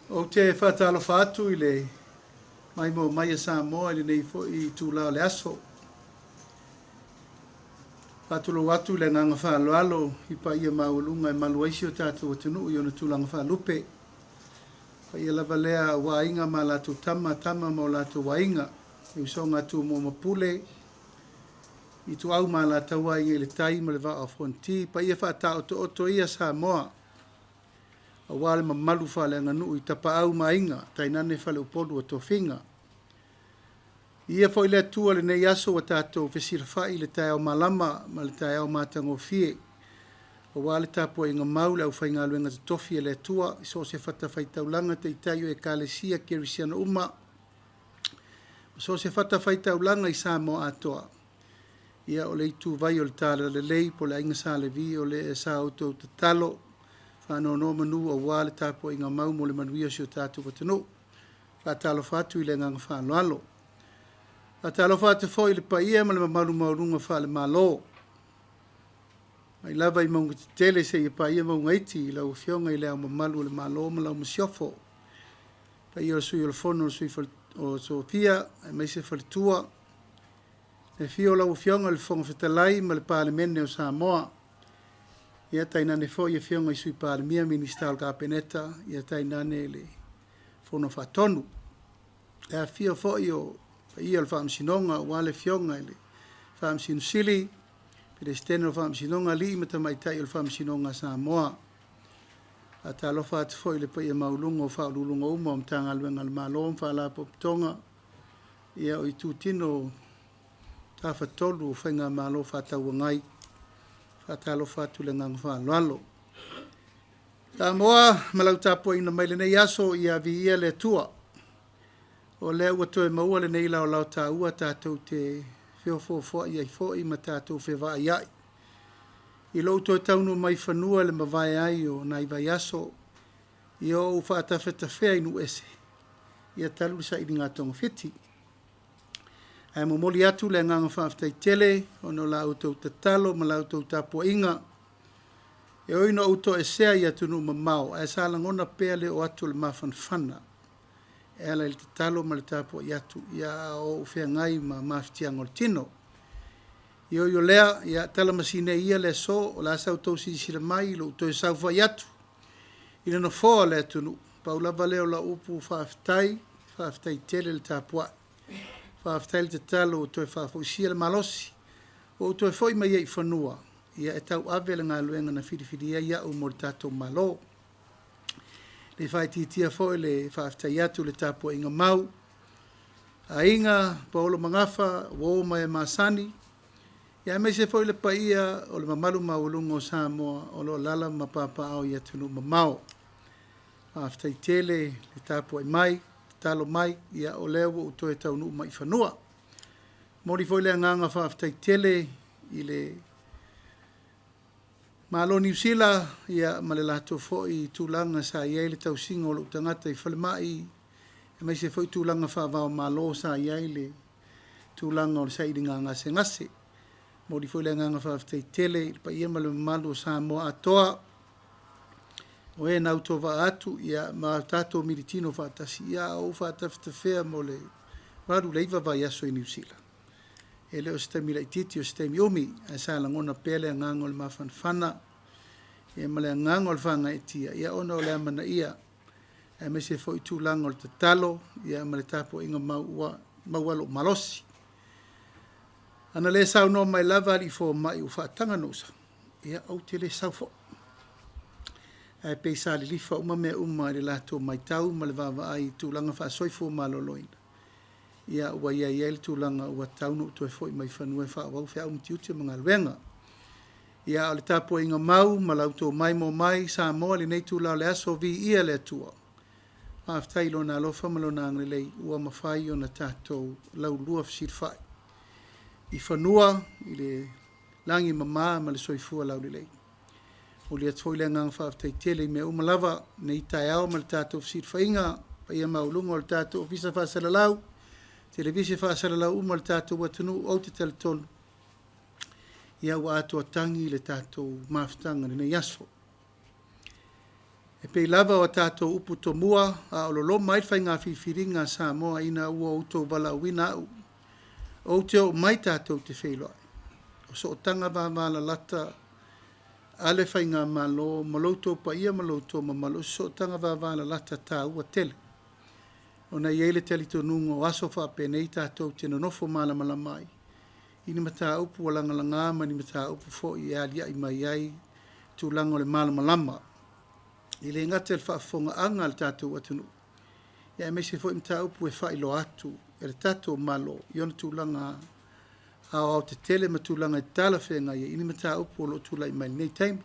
Ou te faatalofa atu i le maimoa mai a Samoa i lenei foi itula o le aso. Faatulou atu i le agaga faaaloalo i paia maualuga e malu ai si o tatou atunuu i ona tulaga faalupe. Paia lava lea aua Aiga ma latou Tama, Tama ma o latou Aiga, le usoga a Tumua ma Pule, Ituau ma Alataua, Aiga i le Tai ma le Vaa o Fonoti. Paia faataotooto ia Samoa aua le mamalu faaleaganuu i Tapaau ma Aiga, tainane Faleupolu o Tofiga. Viia foi le Atua i lenei aso ua tatou fesilafai i le taeao malama ma le taeao matagofie, aua le tapuaiga mau a le aufaigaluega totofi a le Atua i so o se fatafaitaulaga, taitai o Ekalesia Kerisiano uma, ma so o se fatafaitaulaga i Samoa atoa. Ia, o le ituvai o le Talalelei po o le Aiga Sa Levi, o le sa outou tatalo faanonomanu aua le tapuaiga mau mo le manuia o si o tatou atunuu. Faatalofa atu i le agaga faaaloalo. Faatalofa atu foi i le paia ma le mamalu maualuga faale-Malo, mai lava i mauga tetele seia paia mauga iti, i lau Afioga i Le Ao Mamalu o le Malo ma lau Masiofo, paia o le Sui o le Fono a Sui Sofia aemaise Faletua, le afio o lau Afioga i le Fofoga Fetalai ma le Palemene o Samoa, ia tainane foi Afioga i Sui Palemia, Minisita o le Kapeneta, ia tainane le Fono Faatonu. Le afifio foi o paia o le Faamasinoga aua le Afioga i le Faamasino Sili, Peresetene o le Faamasinoga, Alii ma Tamaitai o le Faamasinoga a Samoa. Faatalofa atu foi i le paia maualuga o Ofisa Sili o Pulega uma o Matagaluega a le Malo ma Faalapotopotoga, ia o itutino tafatolu o Faigamalo Faatauagai. Faatalofa atu i le agaga faaaloalo. Samoa ma lau tapuaiga mai i lenei aso, ia viia le Atua. O lea ua toe maua lenei laolao taua tatou te feofoofoai ai foi ma tatou fevaaiai. I lou toe taunuu mai i fanua i le mavae ai o nai vaiaso, ia ou faatafetafea i nuu ese, ia talu le sailiga togafiti. Ae momoli atu le agaga faafetai tele ona o la outou tatalo ma la outou tapuaiga. E ui ina ou toesea i atunuu mamao, ae sa lagona pea le oo atu o le mafanafana e ala i le tatalo ma le tapuai atu, ia a o ou feagai ma mafatiaga o le tino. E ui o lea, ia tala masina ia le aso, o le a sa outou silasila mai i lou toe saofai atu i le nofoa o le atunuu. Pau lava lea o lau upu faafetai, faafetai tele le tapuai, faafetai le tatalo ua toe faafoisia le malosi, ua ou toe foi mai ai i fanua, ia e tauave le galuega na filifilia ai au mo le tatou Malo. E le faaitiitia foi le faafetai atu i le tapuaiga mau a Aiga, paolo ma gafa, uo ma e masani, ia aemaise foi le paia o le mamalu maualuga o Samoa o lo o alaala ma papaaao i atunuu mamao. Faafetai tele le tapuai mai, tatalo mai, ia o lea ua ou toe taunuu mai i fanua. Momoli foi le agaga faafetai tele i le Malo o Niu Sila ia ma le latou foi tulaga sa i ai le tausiga o lou tagata i falemai, aemaise foi tulaga faava o Malo sa i ai le tulaga o le sailiga gasegase. Momoli foi le agaga faafetai tele i le paia ma le mamalu o Samoa atoa, o e na autovaa atu ia ma tatou militino faatasi, ia a o ou faatafetafea mo le 8 i le 9 vaiaso i Niu Sila. E le o se taimi laitiiti o se taimi umi, ae sa lagona pea le agaga o le mafanafana ia ma le agaga o le faagaeetia, ia ona o le amanaia aemaise foi tulaga o le tatalo ia ma le tapuaiga mau ua maua lou malosi. Ana le saunoa mai lava alii fomai ua faataga ona ou sau, ia ou te le sau foi. Ae pei sa lilifa uma mea uma i le latou matau ma le vaavaai i tulaga faa-soifua maloloina, ia ua i ai le tulaga ua tatau ona ou toe foi mai i fanua e faaauau feau ma tiute ma galuega. Ia a o le tapuaiga mau ma la outou maimoa mai Samoa i lenei itula o le aso, viia le Atua. Faafetai i Lona alofa ma Lona agalelei ua mafai ona tatou laulua fesilafai i fanua i le lagi e mama ma le soifua laulelei. Momoli atu foi le agaga faafetai tele i mea uma lava i lenei taeao ma le tatou fesilafaiga, paia maualuga o le tatou Ofisa Faasalalau, Televise faasalalau uma a le tatou atunuu, ou te talitonu ia ua atoa tagi le tatou mafutaga i lenei aso. E pei lava o a tatou upu tomua a o loloma ai le faiga filifiliga a Samoa ina ua outou valaauina au, ou te oo mai tatou te feiloai. O sootaga vavalalata a le Faigamalo ma lo outou paia ma lo outou mamalu, o se sootaga vavalalata taua tele, ona e i ai le talitonuga o aso faapenei tatou te nonofo malamalama ai i ni mataupu ua lagalaga ma ni mataupu foi e aliae mai ai tulaga o le malamalama. E le gata i le faafofogaaga a le tatou atunuu, aemaise foi mataupu e faailoa atu e le tatou Malo i ona tulaga aoaotetele ma tulaga e talafeagai ai i ni mataupu o lo o tulai mai i lenei taimi.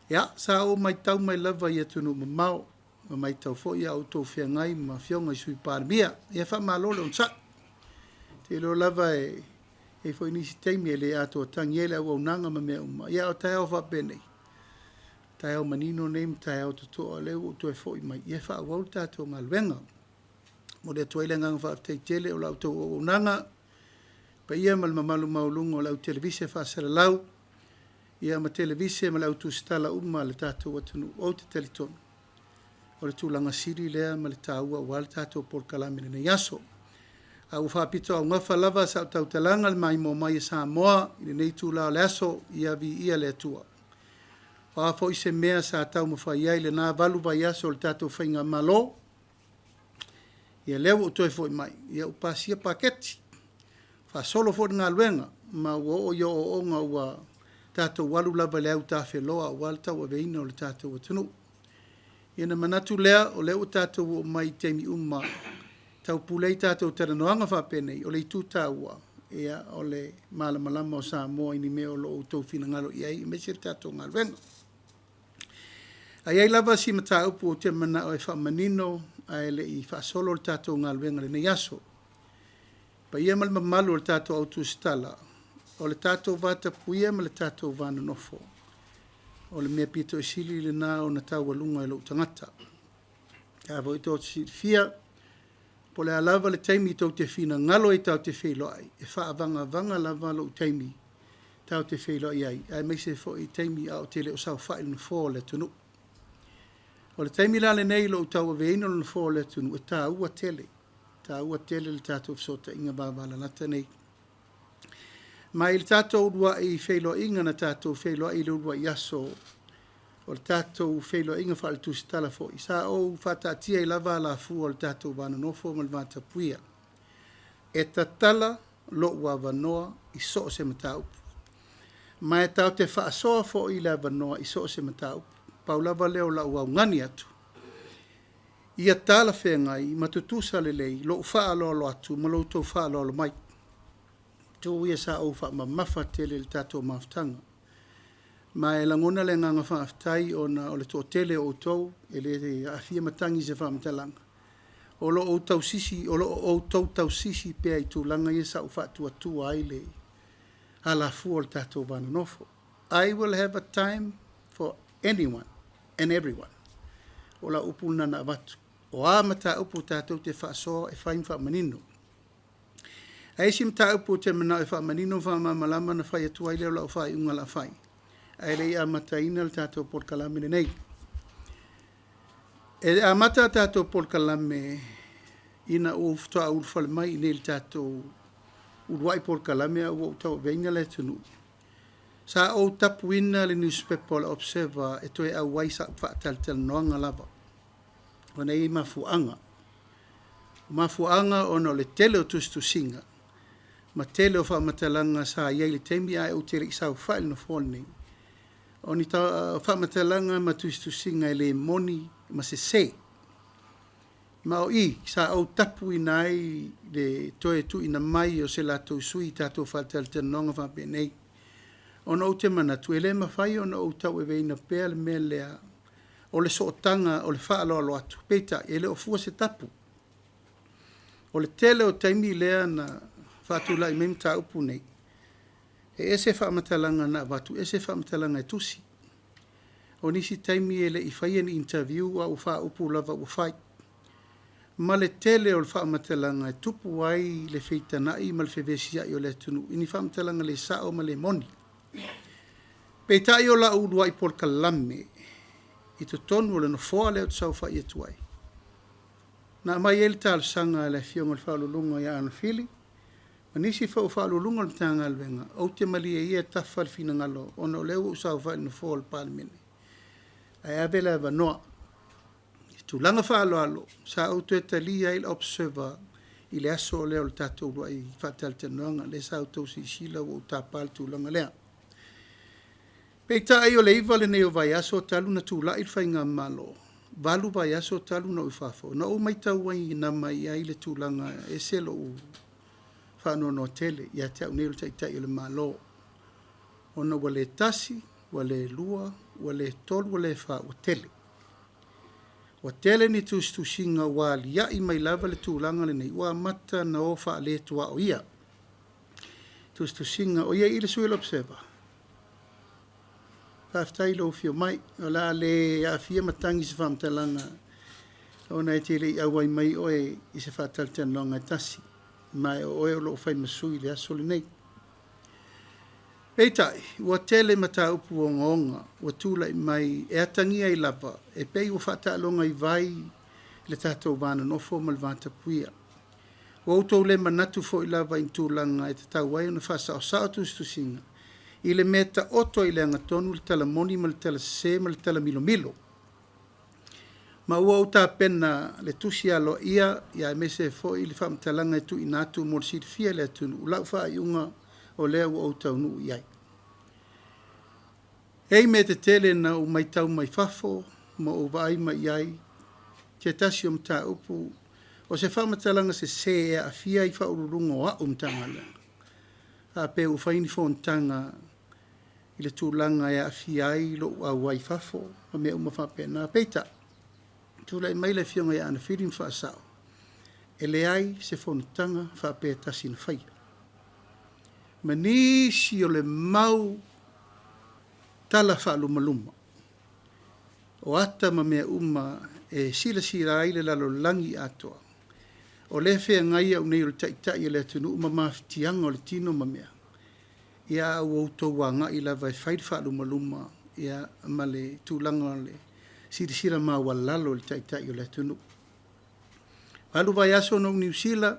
Ia, sa ou matau mai lava i atunuu mamao, ma matau foi a o outou feagai ma afioga i Sui Palemia. Ia faamalo le onosai. Ou te iloa lava e i ai foi nisi taimi e le atoatagi ai le auaunaga ma mea uma, a o taeao faapenei, taeao manino nei ma taeao totoa, o lea ua ou toe foi mai e faaauau le tatou galuega. E momoli atu ai le agaga faafetai tele o la outou auaunaga, le paia ma le mamalu maualuga o le au televise faasalalau, ia ma televise ma le au tusitala uma a le tatou atunuu. Ou te talitonu, o le tulaga sili lea ma le taua aua le tatou polokalame i lenei aso. A ua faapitoaugafa lava sau tautalaga i le maimoa mai a Samoa i lenei itula o le aso, ia viia le Atua. O a foi se mea sa taumafai ai i lena 8 vaiaso o le tatou faigamalo, ia lea ua ou toe foi mai, ia ua pasia paketi, faasolo foi le galuega, ma ua oo i ooooga ua tatou alu lava i le autafeloa aua le tauaveina o le tatou atunuu. Ia ona manatu lea, o lea ua tatou oo mai i taimi uma e taupule ai tatou talanoaga faapenei, o le itu taua, ia, o le malamalama o Samoa i ni mea o lo o outou finagalo i ai, aemaise le tatou galuega. Ae i ai lava si mataupu ou te manao e faamanino ae le i faasolo le tatou galuega i lenei aso. Le paia ma le mamalu o le tatou au tusitala, o le tatou vatapuia ma le tatou vanonofo, o le mea pito i sili lena ona taualuga e lou tagata. A foi tou te silafia, po o le a lava le taimi tou te finagalo ai tatou te feiloai, e faavagavaga lava lou taimi tatou te feiloai ai, aemaise foi taimi a o te le o saofai i le nofoa o le atunuu. O le taimi la lenei i lou tauaveina o le nofoa o le atunuu, e taua tele, taua tele le tatou fesootaiga vavalalata nei. Ma i le tatou uluai feiloaiga na tatou feiloai i le uluai aso o le tatou feiloaiga faale-tusitala foi, sa ou faataatia ai lava alafua o le tatou vanonofo ma le vatapuia. E tatala lou avanoa i so o se mataupu, ma e tatou te faasoa foi le avanoa i so o se mataupu. Pau lava lea o lau augani atu, ia talafeagai ma tutusa lelei lou faaaloalo atu ma lo outou faaaloalo mai. Itu ia sa ou faamamafa tele i le tatou mafutaga. Ma e lagona le agaga faafetai ona o le toatele o outou, e le aafia matagi i se faamatalaga, o lo o outou tausisi pea i tulaga ia sa ou faatuatua ai le alafua o le tatou vanonofo. I will have a time for anyone and everyone. O lau upu lena na avatu. O a mataupu tatou te faasoa e fai ma faamanino. Ae isi mataupu ou te manao e faamanino ma faamalamalama ona fai atu ai lea o lau faaiuga o le a fai, ae le i amataina le tatou polokalame lenei. E amata a tatou polokalame ina ua ou faatoa ulufale mai i inei i le tatou uluai polokalame a ua ou tauaveina le atunuu. Sa ou tapuina le newspaper o le Observer e toe auai sau faatalatalanoaga lava, ona e i ai mafuaaga. O mafuaaga ona o le tele o tusitusiga ma tele o faamatalaga sa i ai i le taimi ae ou te le i saofai i le nofoa lenei. O ni faamatalaga ma tusitusiga e le moni ma sese. Ma o i sa ou tapuina ai le toe tuuina mai o se latou sui i tatou faatalatalanoaga faapenei, ona ou te manatu e le mafai ona ou tauaveina pea le mea lea o le sootaga o le faaaloalo atu, peitai e le o fua se tapu. O le tele o taimi lea na faatulai mai mataupu nei, e ese faamatalaga na avatu, ese faamatalaga e tusi. O nisi taimi e le i faia ni interview a ua faaupu lava ua fai. Ma le tele o le faamatalaga e tupu ai le feitanai ma le fevesiai o le atunuu i ni faamatalaga le sao ma le moni. Peitai o lau uluai polokalame i totonu o le Nofoa lea ou te saofai atu ai, na aumai ai le talosaga a le Afioga i le Faauluuluga ia Arnold Fili ma nisi foi o Faauluuluga o le Matagaluega, ou te malie ia e tafa le finagalo ona o lea ua ou saofai i le Nofoa o le Palemene, ae ave le avanoa. I tulaga faaaloalo, sa ou toe talia ai le Observer i le aso lea o le tatou uluai faatalatalanoaga, lea sa outou silasila ua ou tapa le tulaga lea. Peitai o le 9 lenei o vaiaso talu ona tulai le faigamalo, 8 vaiaso talu ona ou i fafo, na ou matauina mai ai le tulaga e ese lou faanoanoa tele ia te au nei o le Taitai o le Malo, ona ua le tasi, ua le lua, ua le tolu, ua le fa, ua tele. Ua tele ni tusitusiga ua alia'i mai lava le tulaga lenei, ua amata ona o faale-tuaoia tusitusiga. O i ai i i le sui o le Observer? Faafetai i lou afio mai. O le a le aafia matagi i se faamatalaga ona e te le i auai mai oe i se faatalatalanoaga e tasi, ma o oe o lo o fai ma sui i le aso lenei. Peitai, ua tele mataupu ogaoga ua tulai mai e atagia ai lava e pei ua faataaloga i vai le tatou va nonofo ma le vatapuia. Ua outou le manatu foi lava i ni tulaga e tatau ai ona faasaosao tusitusiga i le mea e taoto ai i le agatonu le tala moni ma le tala sese ma le tala milomilo. Ma ua ou tapena le tusi aloaia aemaise ai foi le faamatalaga e tuuina atu mo le silafia e le atunuu lau faaiuga o lea ua ou taunuu i ai. E i ai mea tetele na ou matau mai fafo ma ou vaai mai i ai, se tasi o mataupu o se faamatalaga sese e aafia ai Faauluuluga o au Matagaluega, faapea ua fai ni fonotaga i le tulaga e aafia ai lou auai i fafo ma mea uma faapena. Peitai, tulai mai le Afioga ia Agafili ma faasao, e leai se fonotaga faapea e tasi na faia. Ma nisi o le mau tala faalumaluma o ata ma mea uma e silasila ai le lalolagi atoa, o lea e feagai au nei o le Taitai o le atunuu ma mafatiaga o le tino ma mea, ia a ua outou agai lava e fai le faalumaluma ma le tulaga o le silasila maualalo i le Taitai o le atunuu. 8 vaiaso na ou Niu Sila,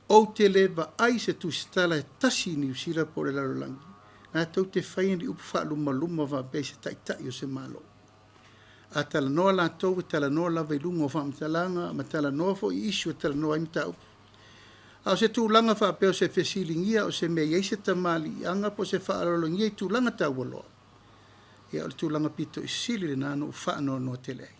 ou te le vaai i se tusitala e tasi i Niu Sila po o le lalolagi latou te faia ni upu faalumaluma faapea i se Taitai o se Malo. A talanoa latou, e talanoa lava i luga o faamatalaga ma talanoa foi i issue e talanoa ai mataupu. A o se tulaga faapea o se fesiligia o se mea e i ai se tamaliiaga po o se faaaloalogia i tulaga taualoa, ia o le tulaga pito i sili lena na ou faanoanoa tele ai.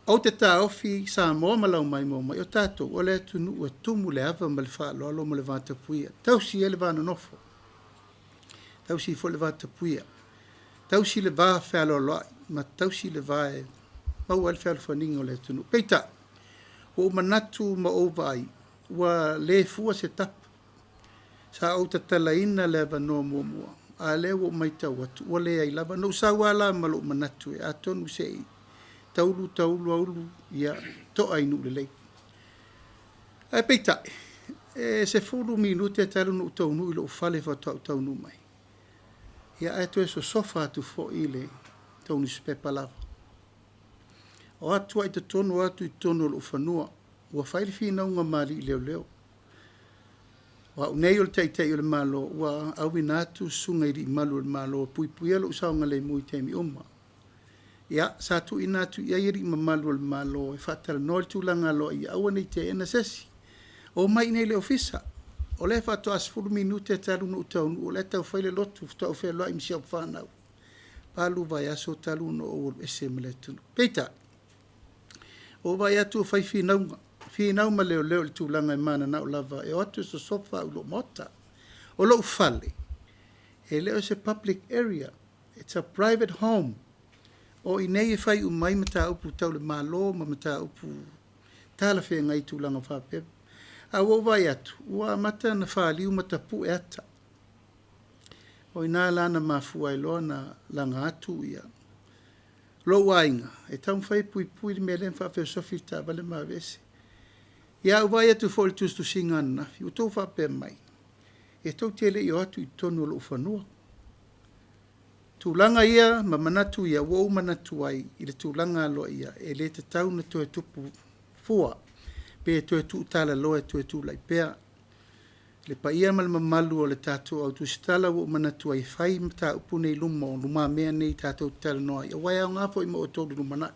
Ou te taofi Samoa ma lau maimoa mai, o tatou o le atunuu e tumu le ava ma le faaaloalo ma le vatapuia, tausi ai le va nonofo, tausi foi le vatapuia, tausi le va fealoaloai ma tausi le va e maua ai le fealofaniga o le atunuu. Peitai, ua ou manatu ma ou vaai, ua le fua se tapu. Sa ou tatalaina le avanoa muamua, a o lea ua ou matau atu ua leai lava. Na ou sau lava la ma lou manatu e atonu se i taulu taulu aulu, ia to'a i nuu lelei. Ae peitai, e 10 minute talu ona ou taunuu i lou fale faatoa ou taunuu mai, ia ae toe sosofa atu foi le tou nusipepa lava. O atu lava i totonu, o atu i totonu o lou fanua, ua fai le finauga ma alii leoleo. O au nei o le Taitai o le Malo, ua auina atu susuga i alii malu o le Malo e puipuia lou saogalemu i taimi uma. Ia, sa tuuina atu i ai alii mamalu o le Malo e faatalanoa le tulaga aloaia, aua ne i teena se isi. Omai i inei i le ofisa. O lea faatoa 10 minute talu ona ou taunuu, o la e tau fai le lotu, faatoa ou feiloai ma si au fanau. 8 vaiaso talu ona ou alu ese ma le atunuu. Peitai, ua ou vaai atu ua fai finauga, finau ma leoleo i le tulaga e mananao lava e o atu e sosofa au i lou maota. O lou fale, e le o se public area, it's a private home. O i inei e fai uma ai mataupu tau le Malo ma mataupu talafeagai i tulaga faapea. Ae ua ou vaai atu, ua amata ona faliu ma tapue ata. O i ina la na mafua ai loa ona laga atu ia lou aiga e taumafai e puipui le mea lea ma faafesofi le taavale ma aveese. Ia, a ou vaai atu foi i le tusitusiga ananafi, ua outou faapea mai, e tou te le i o atu i totonu o lou fanua. Tulaga ia ma manatu ia ua ou manatu ai i le tulaga aloaia e le tatau ona toe tupu fua pe toe tuutalaloa e toe tulai pea. Le paia ma le mamalu o le tatou au tusitala ua ou manatu ai e fai mataupu nei i luma o lumamea nei tatou te talanoa ai, aua e aoga foi mo outou i le lumanai.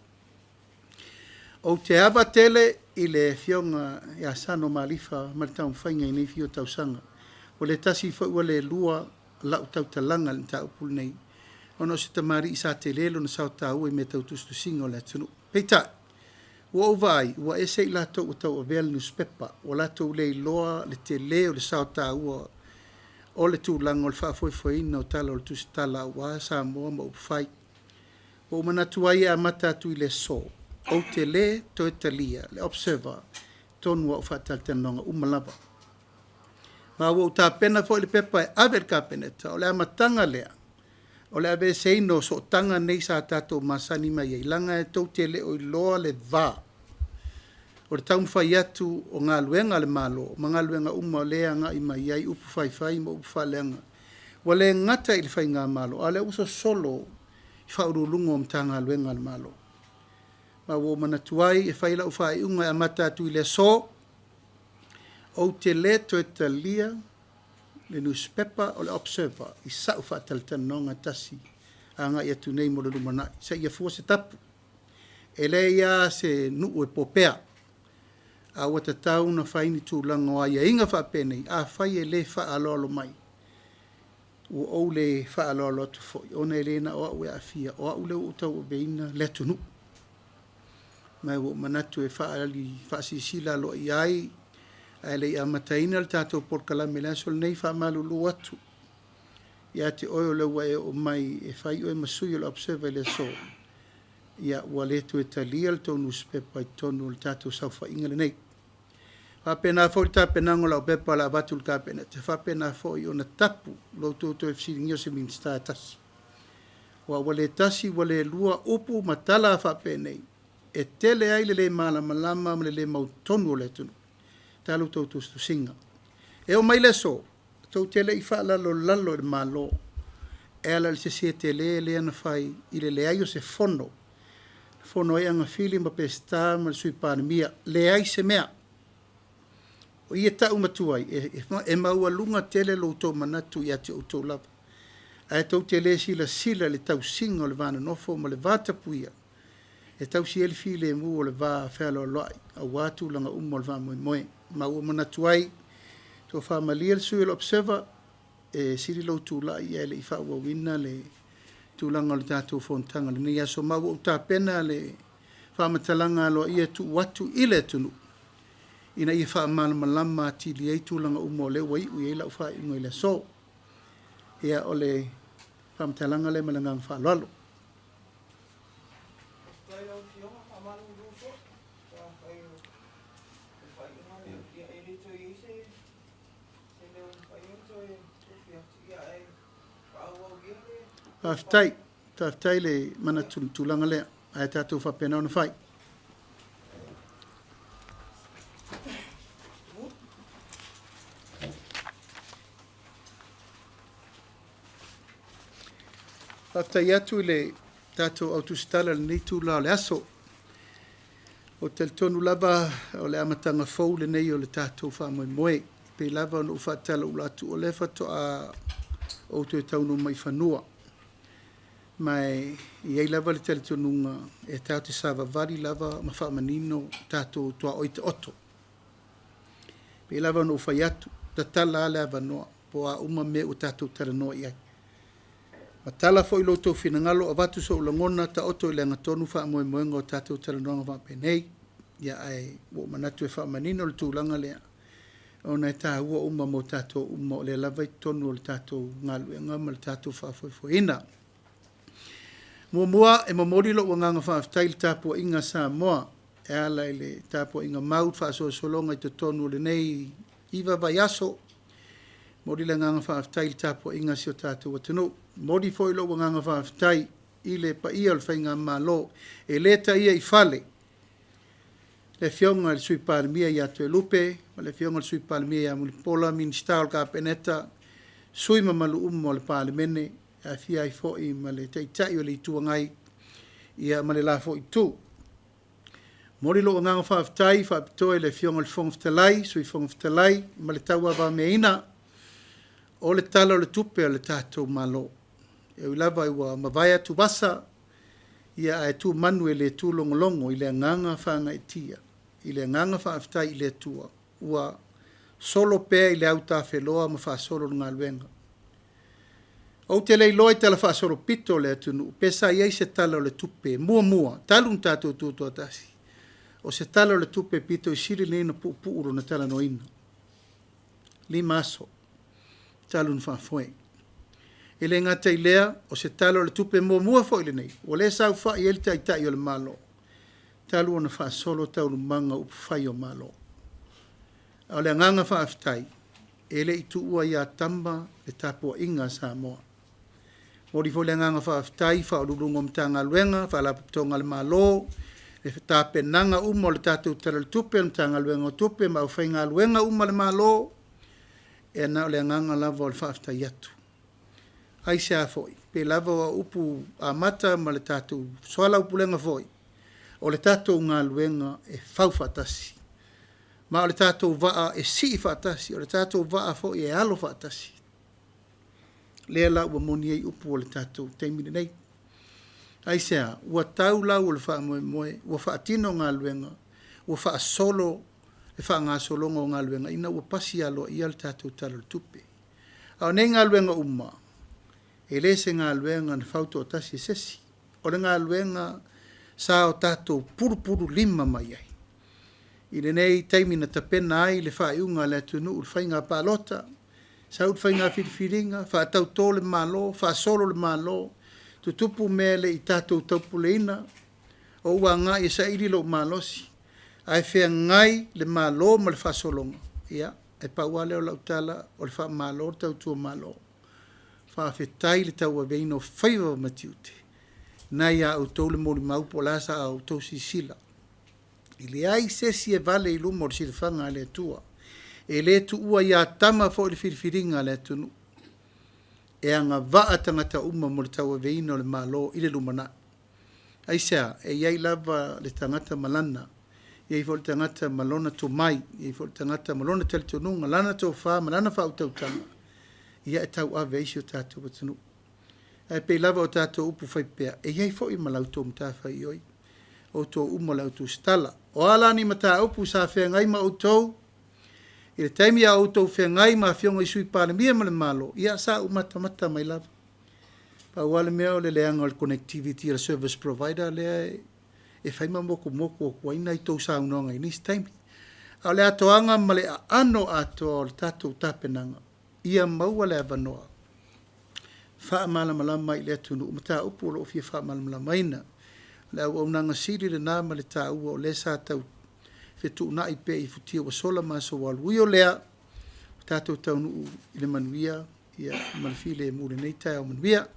Ou te ava tele i le Afioga ia Sano Malifa ma le taumafaiga i nei fia o tausaga. Ua le tasi foi ua le lua lau tautalaga i le mataupu lenei, ona o se tamalii sa tele lona sao taua i mea tau tusitusiga o le atunuu. Peitai, ua ou vaai ua ese i latou ua tauavea le nusipepa, ua latou le iloa le tele o le sao taua o le tulaga o le faafoefoeina o tala o le tusitala aua Samoa ma upufai. Ua ou manatu ai e amata atu i le aso, ou te le toe talia le Observer i totonu o au faatalatalanoaga uma lava. Ma ua ou tapena foi le pepa e ave i le Kapeneta, o le amataga lea o le aveeseina o sootaga nei sa tatou masani mai ai, leaga e tou te le o iloa le va o le taumafai atu o galuega a le Malo ma galuega uma o lea e agai mai ai upu faifai ma upu faaleaga. Ua le gata i le faigamalo, a o lea ua sosolo i Ofisa Sili o Pulega o Matagaluega a le Malo. Ma ua ou manatu ai e fai lau faaiuga e amata atu i le aso, ou te le toe talia le nusipepa o le Observer i sau faatalatalanoaga e tasi agai atu nei mo le lumanai, seia fua se tapu. E leai lava se nuu e popea, a ua tatau ona fai ni tulaga o aiaiga faapenei, afai e le faaaloalo mai, ua ou le faaaloalo atu foi, ona e le na o au e aafia, o au lea ua ou tauaveina le atunuu. Ma ua ou manatu e faaali faasilasila aloaia ai, ae le i amataina le tatou polokalame i le aso lenei, e faamalulu atu ia te oe o lea ua e oo mai e fai oe ma sui o le Observer i le aso, ia ua le toe talia le tou nusipepa i totonu o le tatou saofaiga lenei. E faapena foi le tapenaga o lau pepa o le a avatu i le Kapeneta, e faapena foi ona tapu lo outou toe fesiligia o se Minisita e tasi. Aua ua le tasi ua le lua upu ma tala faapenei, e tele ai le le malamalama ma le le mautonu o le atunuu talu tou tusitusiga. E oo mai le aso, tou te le i faalalolalo i le Malo e ala i le sese tele lea na fai i le leai o se fono, fono ai Agafili ma Peseta ma le Sui Palemia, leai se mea. O i e tau matua ai, e maualuga tele lo outou manatu ia te outou lava, ae tou te le silasila i le tausiga o le va nonofo ma le va tapuia e tausi ai le filemu o le va fealoaloai aua tulaga uma o le faamoemoe. Ma ua manatu ai, tofa malie le sui o le Observer, e sili lou tulai ae le i faaauauina le tulaga o le tatou fonotaga i lenei aso. Ma ua ou tapena le faamatalaga aloaia e tuu atu i le atunuu ina ia faamalamalama atili ai tulaga uma o lea ua iu i ai lau faaiuga i le aso. Ia, o le faamatalaga lea ma le agaga faaaloalo. Faafetai lau Afioga, faamalulu foi pe afai o le faaiuga lea, ia e le toe i ai se se leo e mafai ona toe tofi atu, ia ae faaauau ia le Faafetai, faafetai le manatu i le tulaga lea, ae tatou faapena ona fai. Faafetai atu i le tatou au tusitala i lenei itula o le aso. Ou te talitonu lava o le amataga fou lenei o le tatou faamoemoe. E pei lava ona ou faatalaula atu, o lea faatoa ou toe taunuu mai i fanua. Ma e i ai lava le talitonuga e tatou te savavali lava ma faamanino tatou tuaoi taoto. E pei lava ona ou fai atu, tatala lava le avanoa po o a uma mea ua tatou talanoa i ai. Matala foi lo outou finagalo, avatu sou lagona, taoto i le agatonu faamoemoega o tatou talanoaga faapenei. Ia ae ua ou manatu e faamanino le tulaga lea, ona e taua uma mo tatou uma o lea lava e i totonu o le tatou galuega ma le tatou faafoefoeina. Muamua, e momoli lou agaga faafetai i le tapuaiga a Samoa e ala i le tapuaiga mau i le faasolosologa i totonu o lenei 9 vaiaso. E momoli le agaga faafetai i le tapuaiga a si o tatou atunuu. E momoli foi lou agaga faafetai i le paia o le faigamalo, e le taia i fale le Afioga i le Sui Palemia ia Toelupe ma le Afioga i le Sui Palemia ia Mulipola, Minisita o le Kapeneta, sui usufono mamalu uma o le Palemene. E aafia ai foi ma le Taitai o le Itu Agai ia ma le la foi Itu. Momoli lou agaga faafetai faapitoa i le Afioga i le Fofoga Fetalai, Sui Fofoga Fetalai ma le tauavagameaina o le Tala o le Tupe a le tatou Malo. E ui lava ua mavae atuvasa, ia ae tu manu e le tu logologo i le agaga faagaeetia, i le agaga faafetai i le Atua ua solo pea i le autafeloa ma faasolo le galuega. Ou te le iloa i talafaasolopito o le atunuu pe sa i ai se Tala o le Tupe muamua talu ona tatou tutoatasi, o se Tala o le Tupe pito i sili lenei ona puupuu lona talanoaina. 5 aso talu ona faafoe. E le gata i lea, o se Tala o le Tupe muamua foi lenei ua le saofai ai le Taitai o le Malo talu ona faasolo taualumaga o upufai o Malo. A o le agaga faafetai, e le i tuua ia Tama le tapuaiga a Samoa. Momoli foi le agaga faafetai i Ofisa Sili o Pulega o Matagaluega, Faalapotopotoga a le Malo, le tapenaga uma o le tatou Tala o le Tupe, le Matagaluega o Tupe ma aufaigaluega uma a le Malo, e na o le agaga lava o le faafetai atu. Aisea foi? Pei lava o au upu amata ma le tatou soalaupulega foi, o le tatou galuega e fau faatasi, ma o le tatou vaa e sii faatasi, o le tatou vaa foi e alo faatasi. Lea la ua moni ai upu o le tatou taimi lenei. Aisea? Ua tau lau o le faamoemoe, ua faatino galuega, ua faasolo le faagasologa o galuega ina ua pasi aloaia le tatou Tala o le Tupe. A o nei galuega uma, e le se galuega na fautoatasi e se isi. O le galuega sa o tatou pulupululima mai ai. I lenei taimi na tapena ai le faaiuga a le atunuu i le faiga palota, sau le faiga filifiliga, faatauto le Malo, faasolo le Malo, tutupu mea e le i tatou taupuleina, ou agai e saili lou malosi, ae feagai le Malo ma le faasologa, ia, e pau lava lea o lau tala, o le faamalo le tautua Malo. Faafetai le tauaveina o faiva ma tiute, na ia outou le molimau po o le a sa outou silasila. E leai se isi e vale i luma o le silafaga a le Atua. E le tuua ia Tama foi le filifiliga a le atunuu. E agavaa tagata uma mo le tauaveina o le Malo i le lumanai. Aisea? E i ai lava le tagata ma lana, e i ai foi le tagata ma lona tomai, e i ai foi le tagata ma lona talitonuga, lana tofa ma lana faautautaga, ia e tauave ai si o tatou atunuu. Ae pei lava o tatou upu faipea, e i ai foi ma la outou matafaioi, outou uma o le autusitala. O a la ni mataupu sa feagai ma outou i le taimi a o outou feagai ma Afioga i Sui Palemia ma le Malo, ia sa ou matamata mai lava. Pau lava le mea o le leaga o le connectivity a le service provider lea e fai ma motumotu atu ai nai tou saunoaga i nisi taimi. A o le atoaga ma le aano atoa o le tatou tapenaga, ia maua le avanoa faamalamalama ai i le atunuu mataupu o lo o fia faamalamalamaina. O le auaunaga sili lena ma le taua o lea sa tau fetuunai pea i futia ua sola ma aso ua alu. Ui o lea, ua tatou taunuu i le manuia ma le filemu i lenei taeao manuia.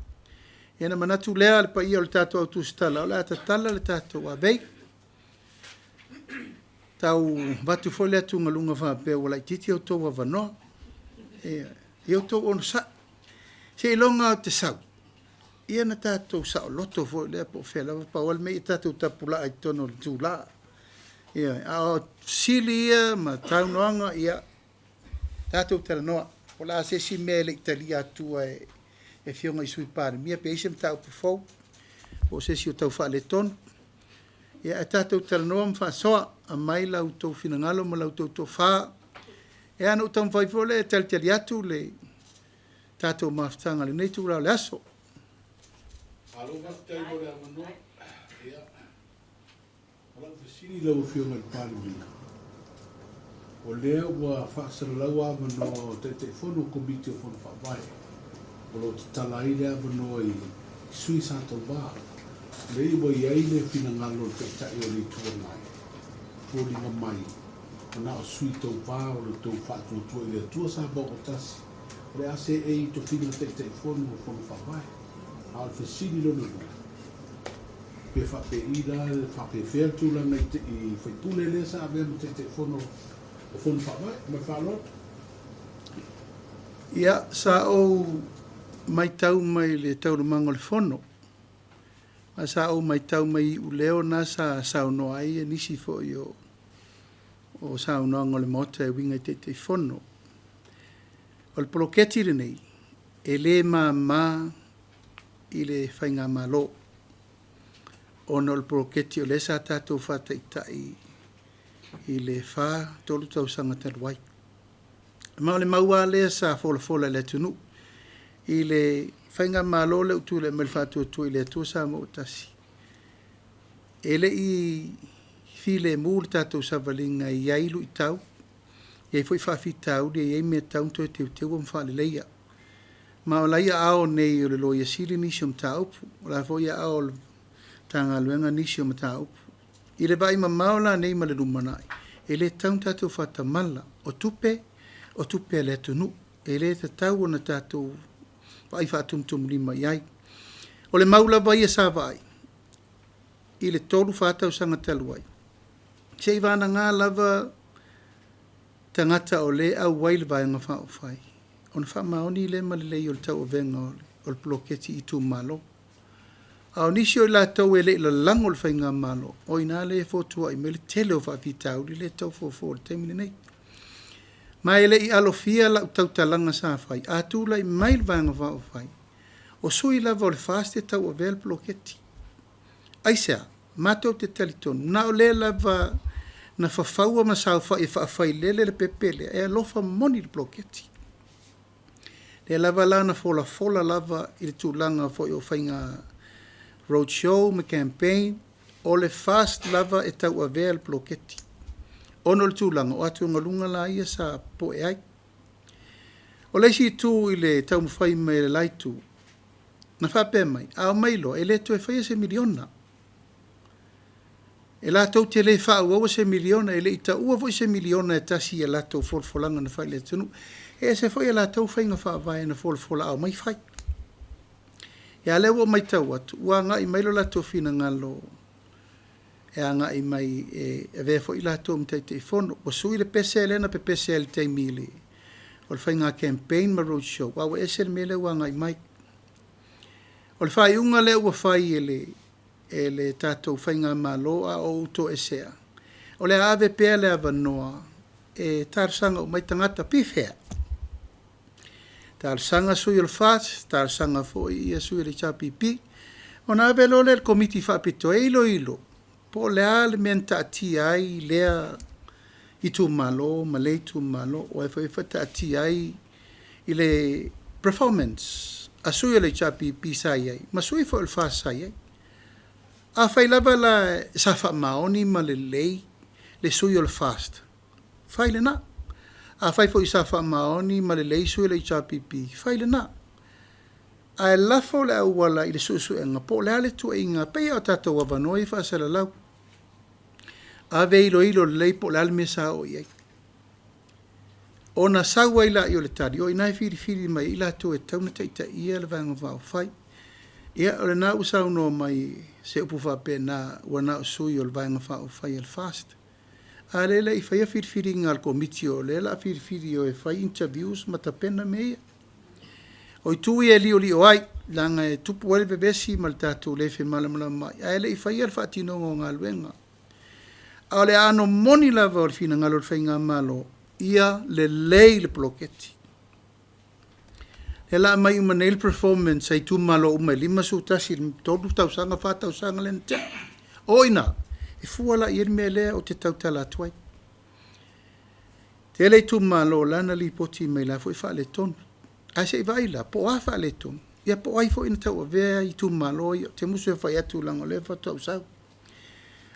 Ia ona manatu lea le paia o le tatou au tusitala, o le a tatala le tatou avei. Tau avatu foi le atugaluga faapea ua laitiiti outou avanoa. Ia outou onosai. Seiloga ou te sau, ia ona tatou saoloto foi lea po o fea lava, pau lava le mea ia tatou tapulaa i totonu o le itula. Ioe, a o fesili ia ma saunoaga, ia tatou talanoa. Po o le a se isi mea e le i talia atua e Afioga i Sui Palemia, pe i ai se mataupu fou, po o se isi o tau faaletonu. Ia ae tatou talanoa ma faasoa, aumai la outou finagalo ma la outou tofa. Ia ona ou taumafai foi lea e talitali atu le tatou mafutaga i lenei itula o le aso. Malo faafetai mo le avanoa. Ia, o lau fesili i lau Afioga i le Palemia, o lea ua faasalalau avanoa o Taitaifono o Komiti o Fono Faavae, o lo o tatala ai le avanoa i sui sa tauva. Lea ua i ai le finagalo o le Taitai o le Itu Agai, foliga mai ua na o sui tauva o le tou faatuatua i le Atua Samoa ua tasi, o le a seei i tofiga Taitaifono o Fono Faavae. A o le fesili lona lua, pe faapei la, faapefea le tulaga i faipule lea sa avea ma Taitaifono o Fono Faavae? Ma le faaaloalo. Ia, sa ou matau mai i le taualumaga o le Fono, ma sa ou matau mai i iuleo na sa saunoa ai nisi foi o saunoaga o le Maota e uiga i Taitaifono. O le poloketi lenei, e le mama i le Faigamalo, ona o le poloketi o lea sa tatou faataitai i le 4, 3 tausaga talu ai. Ma o le mau lava lea sa folafola i le atunuu i le Faigamalo lea ua tulai mai i le Faatuatua i le Atua Samoa ua Tasi, e le i filemu le tatou savaliga, e i ai luitau, e i ai foi faafitauli, e i ai mea e tatau ona toe teuteu ma faaleleia. Ma o la e i aao nei o le Loia Sili nisi o mataupu, o la foi e i aao o le Matagaluega nisi o mataupu. I le vaai mamao la nei ma le lumanai, e le tatau ona tatou faatamala, o tupe, o tupe a le atunuu, e le tatau ona tatou vaai faatumutumulima i ai. O le mau lava ia sa vaai i le 3, 4 tausaga talu ai, seivagana lava tagata o lea e auai le Vaega Faaupufai, ona faamaoni lea ma lelei o le tauavega o le poloketi i itumalo. A o nisi o i latou e le i lalago i le Faigamalo, o i ina lea e fotuai mai ai le tele o faafitauli lea e tau fofo i le taimi lenei. Ma e le i alofia lau tautalaga sa fai, a tulai mai le Vaega Faaupufai, o sui lava o le FAST e tauavea le poloketi. Aisea? Matou te talitonu, na o le lava na fafaua ma saofai e faafailele le pepe lea, e alofa moni i le poloketi. O lea lava la na folafola lava i le tulaga foi o faiga road show ma campaign, o le FAST lava e tauavea le poloketi. Ona o le tulaga o atugaluga la ia sa popoe ai. O le isi itu i le taumafai mai e le la itu, na faapea mai, a omai loa, e le toe faia se miliona. E latou te le faaauaua se miliona, e le i taua foi se miliona e tasi i a latou folafolaga na fai i le atunuu. E ese foi a latou faiga faavae na folafola a omai fai. Ia a o lea ua ou matau atu, ua agai mai lo latou finagalo e agai mai e avea foi latou ma Taitaifono. Ua sui le pese lea na pepese ai i le taimi o le faiga campaign ma road show, ae ua ese le mea lea ua agai mai. O le faaiuga lea ua fai e le tatou Faigamalo a o ou toesea, o le a ave pea le avanoa e talosaga uma ai tagata, pe fea. Talosaga sui o le FAST, talosaga foi ia sui o le HRPP, ona ave loa lea i le Komiti Faapitoa e iloilo po o le a le mea na taatia ai lea itumalo ma lea itumalo, o ai foi e taatia ai i le performance a sui o le HRPP sa i ai, ma sui foi o le FAST sa i ai. Afai lava la sa faamaoni ma lelei le sui o le FAST, fai lena. Afai foi sa faamaoni ma lelei sui o le HRPP, fai lena. Ae lafo le auala i le suesuega po o le a le tuuaiga, pei lava o tatou avanoa ia faasalalau. Ave e iloilo lelei po o le a le mea sa oo i ai. Ona sau ai lea o le tali, o i ina e filifili mai ai i latou e tatau ona taitaia le Vaega Faaupufai. Ia, o lena ua saunoa mai se upu faapena, ua na o sui o le Vaega Faaupufai a le FAST. A o lea e le i faia filifiliga a le Komiti o lea o le a filifili e o e fai interviews ma tapena mea ia. O itu ia e liolio ai, leaga e tupu ai le vevesi ma le tatou le femalamalamaai, ae le i faia le faatinoga o galuega. A o le aano moni lava o le finagalo o le Faigamalo, ia lelei le poloketi. O lea o le a aumai uma nei le performance a itumalo uma e 51 i le 3 tausaga, 4 tausaga lea na tea. O i ina, e fua la i ai le mea lea ou te tautala atu ai. Tele itumalo o la na lipoti mai o la e foi e faaletonu. Ae se i vaai la, po o a faaletonu? Ia po o ai foi na tauavea itumalo ia. Ou te musu e fai atu leaga o lea faatoa ou sau.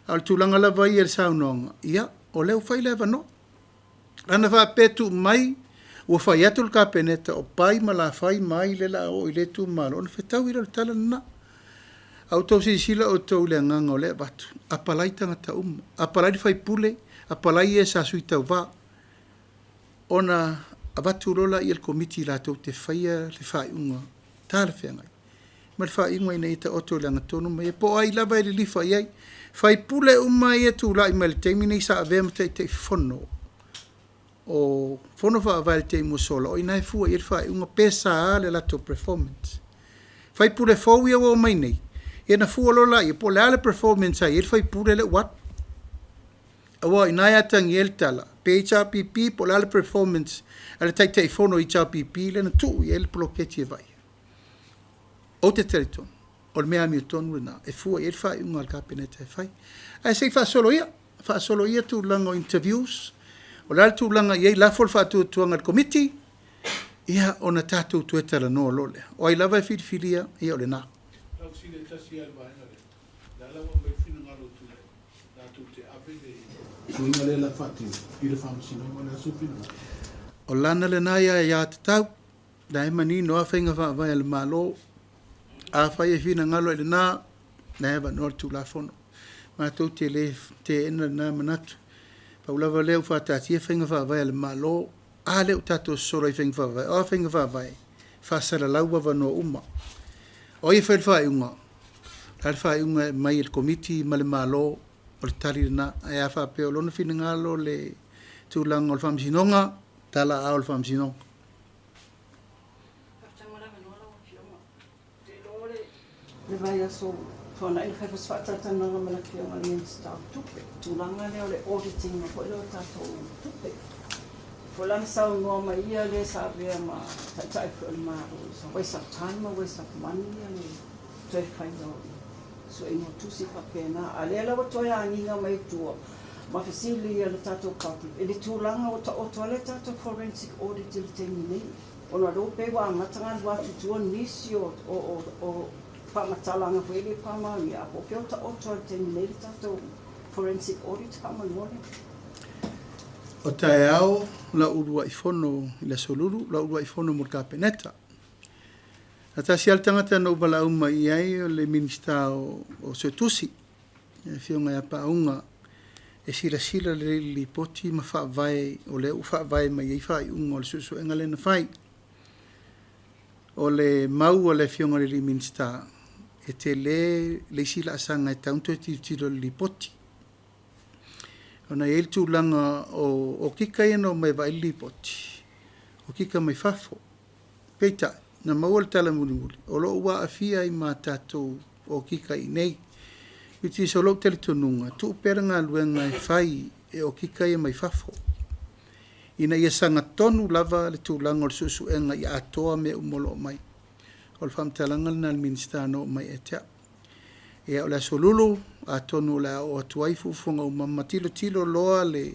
A o le tulaga lava ia i le saunoaga, ia, o lea ua fai le avanoa. Ana faapea e tuu mai, ua fai atu le Kapeneta o Pai ma Lafai ma ai lea o le a oo i lea itumalo, ona fetaui lea o le tala lena. A ua outou silasila outou i le agaga o lea e avatu, apalai tagata uma, apalai le sui usufono, apalai e sa sui tauva, ona avatu loa lea i le Komiti latou te faia le faaiuga talafeagai ma le faaiuga ina ia taoto i le agatonu ma ia po o ai lava e lilifa i ai. Sui usufono uma ia e tulai mai i le taimi lenei sa avea ma Taitaifono. o Fono Faavae i le taimi ua sola, o i ina e fua i ai le faaiuga pe sa le latou performance. Faipule fou ia ua omai nei, ia ona fua loa lea po o le a le performance sa i ai le faipule lea ua alu. Aua o i ina e atagia ai le tala, pe HRPP po o le a le performance a le Taitaifono o HRPP lea na tuu i ai le poloketi e vaaia. Ou te talitonu, o le mea amiotonu lena e fua i ai le faaiuga a le Kapeneta e fai. Ae se i faasolo ia, faasolo ia tulaga o interviews, o le a le tulaga e i ai, lafo le faatuatuaga i le Komiti, ia ona tatou toe talanoa loa lea. O ai lava e filifilia, ia o lena. Lau fesili e tasi lava i le vaega lea, o lea lava ua aumai le finagalo o Tuilaepa latou te ave le suiga lea o le a faatino i le Faamasinoga. O le a sou finagalo? O lana lena aiatatau, o la e manino lava faiga faavae a le Malo. Afai e finagalo i lena, o la e avanoa le Tulafono. Matou te le teena lena manatu. Pau lava lea ua faataatia faiga faavae a le Malo, a lea ua tatou sosolo ai i faiga faavae. O a faiga faavae? E faasalalau avanoa uma. O ai e fai le faaiuga? O le a le faaiuga e aumai e le Komiti ma le Malo, o le tali lena. Ae a faapea o lona finagalo le tulaga o le Faamasinoga, tala aao i le Faamasinoga. Faafetai mo le avanoa lau Afioga. Ou te iloa o le vaiaso ua tuanai na fai foi se faatalatalanoaga ma le Afioga i le Minisita o Tupe i le tulaga lea o le audit ina foi lea o tatou tupe. Foi la na saunoa mai ia le sa avea ma Taitai foi o le Malo, it's a waste of time, a waste of money le toe faiga o le sueina o tusi faapena. A o lea la ua toe agiga mai i tua ma fesili a le tatou public i le tulaga ua taoto ai le tatou forensic audit i le taimi nei, ona o lea ua pei ua amata ona alu atu i tua nisi o faamatalaga foi e le faamaonia, a po o fea o taoto ai i le taimi nei le tatou forensic audit faamolemole. O taeao lau uluai fono i le Aso Lulu, lau uluai fono mo le Kapeneta. Na tasi lava le tagata na ou valaau mai i ai o le Minisita o Suetusi, le Afioga ia Paauga, e silasila lelei i le lipoti ma faavae o lea ua faavae mai ai faaiuga o le suesuega lea na fai. O le mau a le Afioga i le Minisita, e tele le isi laasaga e tatau ona toe tilotilo i le lipoti. Ona e i ai le tulaga o okika ia na omai e vaai le lipoti, o okika mai fafo. Peitai, na maua le tala mulimuli, o lo o ua aafia ai ma tatou okika i inei. Which is o lou talitonuga, tuu pea le galuega e fai e okika ia mai fafo, ina ia sagatonu lava le tulaga o le suesuega ia atoa mea uma o lo o aumai. O le faamatalaga lena a le Minisita na oo mai ia te au. Ia, o le Aso Lulu, atonu o le a oo atu ai fuafuaga uma ma tilotilo loa le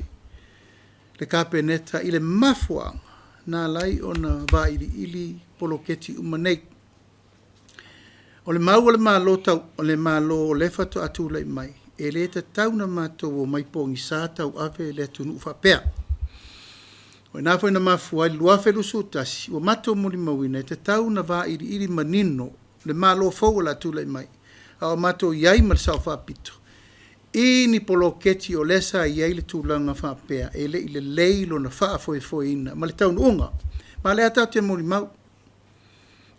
Kapeneta i le mafuaaga na ala ai ona vailiili poloketi uma nei. O le mau a le Malo tau, o le Malo o lea faatoa tulai mai, e le tatau ona matou omai pogisa tauave le atunuu faapea. O i ina foi na mafua ai le 2021, ua matou molimauina e tatau ona vailiili manino le Malo fou o le a tulai mai, a o matou i ai ma le Sao Faapito, i ni poloketi o lea sa i ai le tulaga faapea e le i lelei lona faafoefoeina ma le taunuuga. Ma o lea tatou te molimau,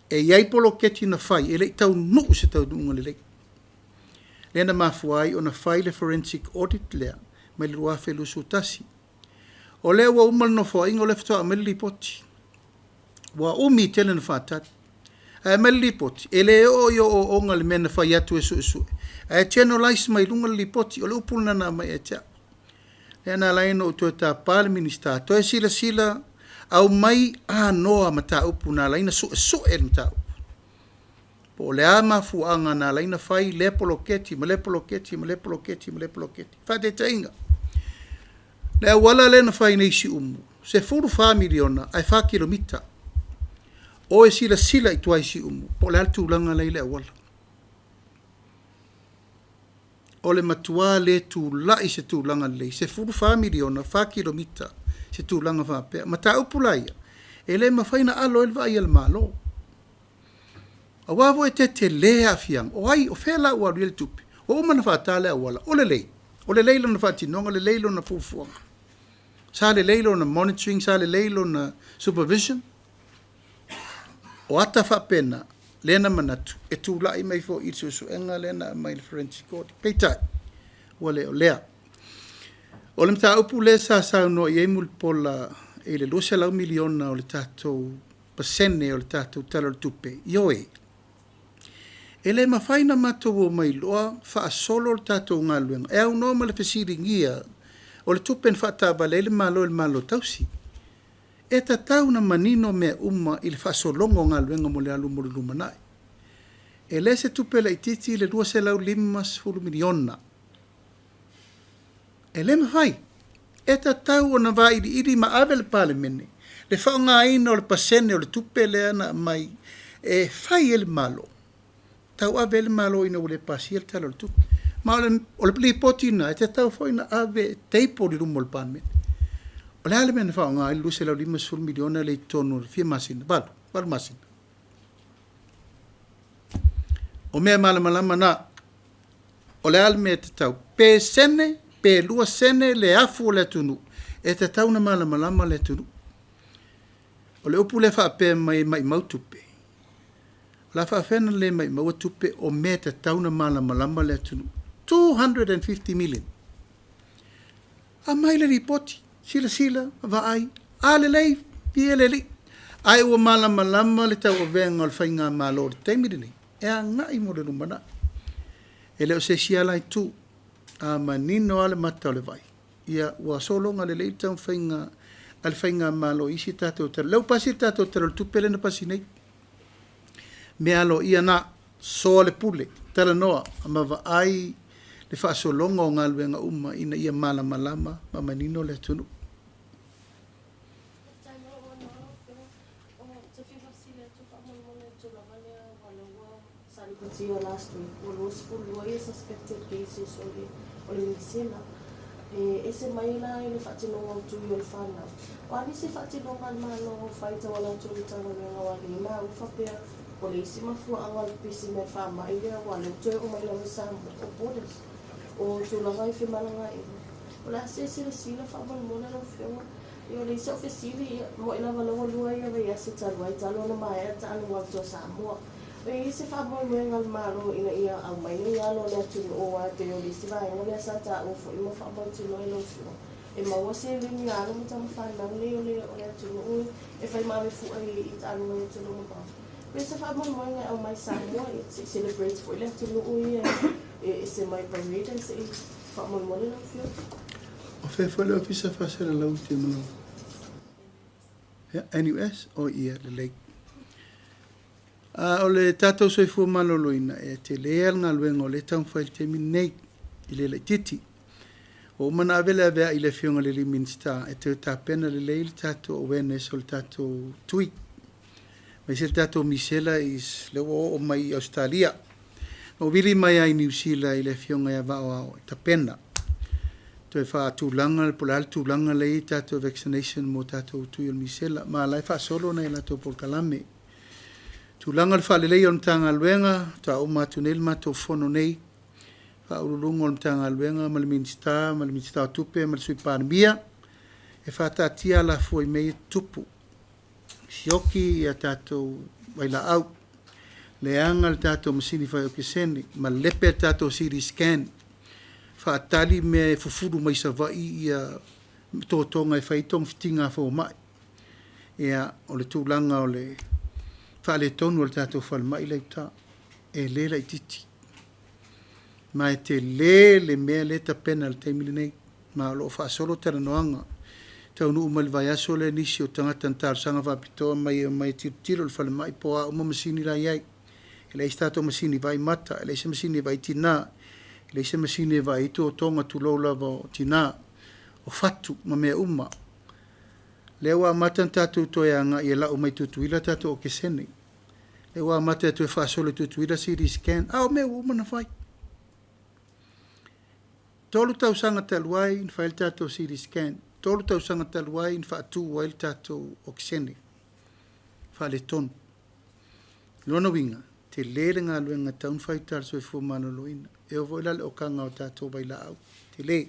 e i ai poloketi na fai e le i taunuu se taunuuga lelei. Lea na mafua ai ona fai le forensic audit lea mai le 2021. O lea ua uma le nofoaiga o lea faatoa aumai le lipoti. Ua umi tele na faatali. Ae aumai le lipoti, e le oo i ooooga le mea na fai atu e suesue, ae generalize mai luga le lipoti, o le upu lena na aumai ia te au. Lea na ala ai ona ou toe tapa le Minisita, toe silasila, aumai anoa mataupu na ala ai ona suesue le mataupu. Po o le a mafuaaga na ala ai ona fai lea poloketi ma lea poloketi ma lea poloketi ma lea poloketi. Faataitaiga, le auala lea na fai nei i Siumu, $14 miliona ae 4 kilomita. O e silasila i tua i Siumu, po o le a le tulaga la e i le auala. O le matua le tulai i se tulaga lelei, $14 miliona, 4 kilomita, se tulaga faapea. Mataupu la ia, e le mafai ona alo ai le vaai a le Malo. Aua foi e tetele aafiaga, o ai, o fea la ua alu i ai le tupe? Ua uma ona faata le auala, o lelei, o lelei lona faatinoga, lelei lona fuafuaga. Sa lelei lona monitoring, sa lelei lona supervision. O ata faapena, lea na manatu, e tulai mai foi i le suesuega lea na aumai i le forensic audit. Peitai, ua le o lea. O le mataupu lea sa saunoa i ai Mulipola i le $200 miliona o le tatou pasene o le tatou Tala o le Tupe, ioe, e le mafai ona matou omai loa faasolo le tatou galuega e aunoa ma le fesiligia o le tupe na faataavale ai le Malo e le Malo Tausi. E tatau ona manino mea uma i le faasologa o galuega mo le alu mo le lumanai. E le se tupe laitiiti le $250 miliona. E le mafai. E tatau ona vailiili ma ave le Palemene le faaaogaina o le pasene o le tupe lea na aumai e fai ai le Malo, tauave ai le Malo ina ua le pasia le Tala o le Tupe. Ma o le lipoti lena e tatau foi ona ave e table i luma o le Palemene. O le a le mea na faaaoga ai le $250 miliona lea i totonu o le fia masina? 8, 8 masina. O mea malamalama na. O le a le mea e tatau? Pe sene, pe 2 sene le afu o le atunuu, e tatau ona malamalama le atunuu. O le upu lea faapea mai e maumau tupe, o le a faapefea ona le maumaua tupe o mea e tatau ona malamalama le atunuu. 250 million. Aumai le lipoti, silasila, vaai, a lelei, viia le Alii. Ae ua malamalama le tauaveina o le faigamalo i le taimi lenei, e agai mo le lumanai. E le o se isi lava la itu, a manino lava le mata o le vai, ia ua sologa lelei le taumafaiga a le faigamalo i isi tatou tala. O lea ua pasi le tatou Tala o le Tupe lea na pasi nei. Mea aloaia na, soa le pule, talanoa ma vaai le faasologa o galuega uma ina ia malamalama ma manino le atunuu. Faafetai mo lou avanoa lau Afioga. Ou te fia faafesili atu faamolemole i le tulaga lea aua o lea ua sa lipotia last week ua 22 ia suspected cases o le o le misela. E ese mai la i le faatinoga o tui o le fanau. O a nisi faatinoga a le Malo o fai tauala atu i le Matagaluega o Alii ma ua faapea o le isi mafuaaga o le pipisi mai o le faamai lea aua o lea ua toe oo mai lava i Samoa o borders o tulaga i femalagaaiga. O le a se silasila faamolemole lau Afioga? Ia o le isi au fesili, ia, moe lava la ua lua ia vaiaso talu ai talu ona maea taaloga o le Toa Samoa. E i ai se faamoemoega a le Malo ina ia aumai nei alo o le atunuu aua e pei o le isi vaega lea sa taua foi ma faamautinoa e lau Afioga, e maua seleni a alo ma tama fanau nei o le o le atunuu e fai ma ave fua i taaloga i atunuu mamao. Pe se faamoemoega e aumai i Samoa ia se i celebrate foi le atunuu ia e ese mai parade ae se i faamolemole lau Afioga. O fea foi le Ofisa Faasalalau i te manawa? Ia, NUS? O ia, lelei. A o le tatou soifua maloloina, e tele lava le galuega o lea e taumafai i le taimi lenei, i le laitiiti. Ua uma ona ave le aveai i le Afioga i le alii Minisita e toe tapena lelei le tatou awareness o le tatou tui, aemaise le tatou misela is lea ua oo mai i Ausetalia. Na ou vili mai lava i Niu Sila i le Afioga ia Vaaoao e tapena, toe faatulaga po o le a le tulaga lea e i ai tatou vaccination mo tatou tui o le misela, ma o la e faasolo nai a latou polokalame. Tulaga o le faaleleia o le Matagaluega, faatoa uma atu nei le matou fono nei, Ofisa Sili o Pulega o le Matagaluega ma le Minisita ma le Minisita o Tupe ma le Sui Palemia, e faataatia alafua i mea ia e tutupu, sioki a tatou vailaau, leaga le tatou masini fai okesene, malepe le tatou CT scan, faatali mea e fufulu mai Savaii ia totoga e fai ai togafitiga a fomai. Ia, o le tulaga o le faaletonu o le tatou falemai la i uta, e le laitiiti. Ma e tele le mea lea e tapena i le taimi lenei, ma o lo o faasolo talanoaga. E taunuu mai le vaiaso lea nisi o tagata na talosaga faapitoa mai e omai e tilotilo i le falemai po o a uma masini la e i ai. E leai se tatou masini vaai mata, e leai se masini e vaai tina, e leai se masini e vaai ai totoga, tulou lava, o tina, o fatu ma mea uma. Lea ua amata ona tatou toe agai e lau mai Tutuila tatou okesene. Lea ua amata e toe faasolo i Tutuila CT scan, a o mea ua uma ona fai. 3 tausaga talu ai na fai ai le tatou CT scan, 3 tausaga talu ai na faatu ai le tatou okesene faaletonu. Lona uiga, tele le galuega e tatau ona fai i uta i le soifua maloloina. E oo foi la i le okaga o tatou vailaau, tele.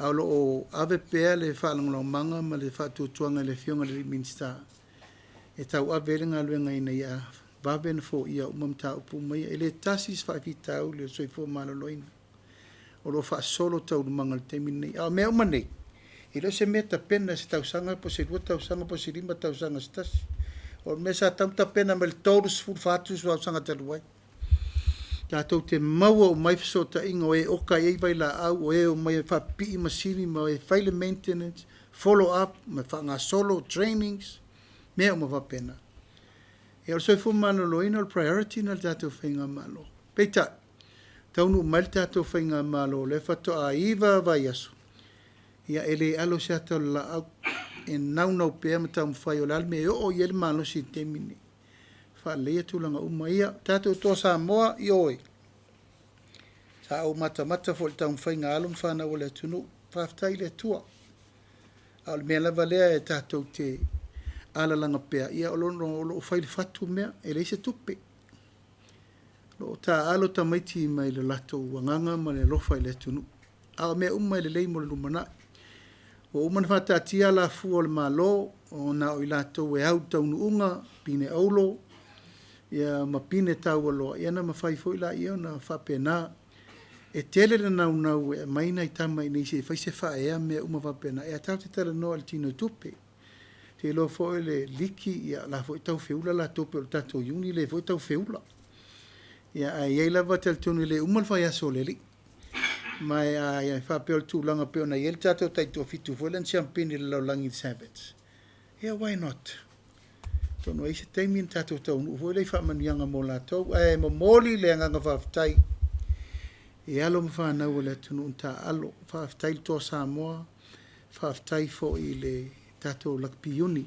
A o lo o ave pea le faalagolagomaga ma le faatuatuaga i le Afioga i le Minisita e tauave ai le galuega ina ia vave ona foia uma mataupu uma ia. E le tasi se faafitauli o le soifua maloloina o lo o faasolo taualumaga i le taimi lenei. A o mea uma nei, E le o se mea tapena i se tausaga po o se 2 tausaga po o se 5 tausaga se tasi. O le mea sa tatau ona tapena mai le 30, 40 tausaga talu ai. Tatou te maua uma ai fesootaiga o e oka i ai vailaau, o e omai e faapipii masini ma e fai le maintenance, follow up ma faagasolo trainings, mea uma faapena. Ia o le soifua maloloina o le priority lena i le tatou faigamalo. Peitai, taunuu mai le tatou faigamalo o lea faatoa 9 vaiaso, ia e le alo se ata o le laau, e naunau pea ma taumafai o le a le mea e oo i ai le malosi i le taimi lenei, faaleleia tulaga uma ia. Tatou Toa Samoa, ioe, sa ou matamata foi i le taumafaiga a alo ma fanau a le atunuu, faafetai i le Atua. A o le mea lava lea e tatou te alalaga pea, ia o lo o fai i le fatu mea, e leai se tupe. O lo o taaalo tamaiti mai le latou agaga ma le alofa i le atunuu. A o mea uma e lelei mo le lumanai. Ua uma ona faataatia alafua o le Malo, ona o i latou e au i le taunuuga, pine auro ma pine taualoa, ia ona mafai foi lea ona faapena. E tele le naunau e aumai nai tama iinei se i fai se faaea ma mea uma faapena, ae tatou te talanoa i le tinoitupe. Ou te iloa foi o le liki, o la e foi e tau feula latou pei o le tatou iuni lea foi e tau feula. Ae i ai lava talitonu e le uma le faiaso o le alii. Ma a faapea o le tulaga pei ona i ai le tatou taitoafitu foi lea na siamupini i le lalolagi i le SABATS, ia why not? Atonu e i ai se taimi ona tatou taunuu foi lea i faamanuiaga mo latou. Ae momoli le agaga faafetai i alo ma fanau a le atunuu na taaalo. Faafetai i le Toa Samoa, faafetai foi i le tatou Lakapi Iuni.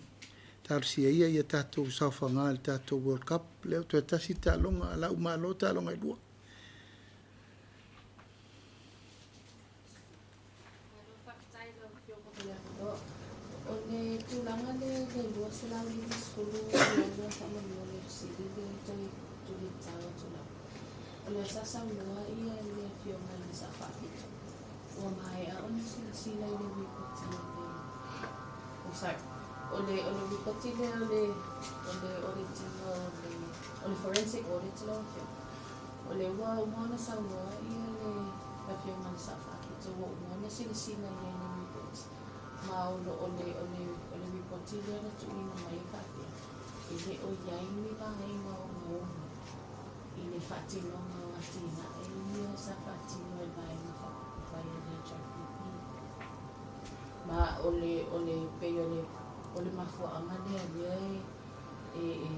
Talosia ia ia tatou saofaga i le tatou World Cup, lea ua toe tasi le taaloga, a o la ua malo taaloga e 2. Malo faafetai i lau Afioga mo le avanoa. O le tulaga lea i le 250 miliona faamolemole o le fesili lea e toe tulitatao atu lava. O lea sa saunoa le Afioga i le Sao Faapito ua maea ona silasila i le lipoti a le, oh sorry, o le lipoti lea o le audit ina o le forensic audit lau Afioga. O lea ua uma ona saunoa le Afioga i le Sao Faapito ua uma ona silasila i ai i le lipoti. Ma o le lipoti lea na tuuina mai e faapea, e le o i ai ni vaega ogaoga i le faatinoga o atinae ia sa faatino e le Vaega Faaupufai a le HRPP. Ma o le pei o le mafuaaga lea lea e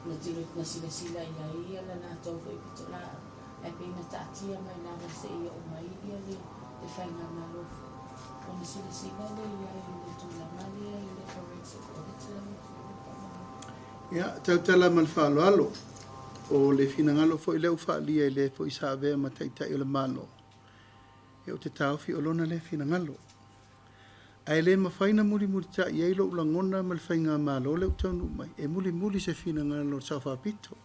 na tilo na silasila i ai ia la latou foi pitolaau ae pei na taatia mai lava seia oo mai ia le faigamalo fou ona silasila lea i ai i le tulaga lea i le forensic audit lau Afioga faamolemole. Ia, tautala ma le faaaloalo, o le finagalo foi lea ua faaalia e le foi sa avea ma Taitai o le Malo, ia ou te taofi o lona lea finagalo. Ae le mafai ona mulimulitai i ai lou lagona ma le faigamalo lea ua taunuu mai, e mulimuli se finagalo o le Sao Faapito.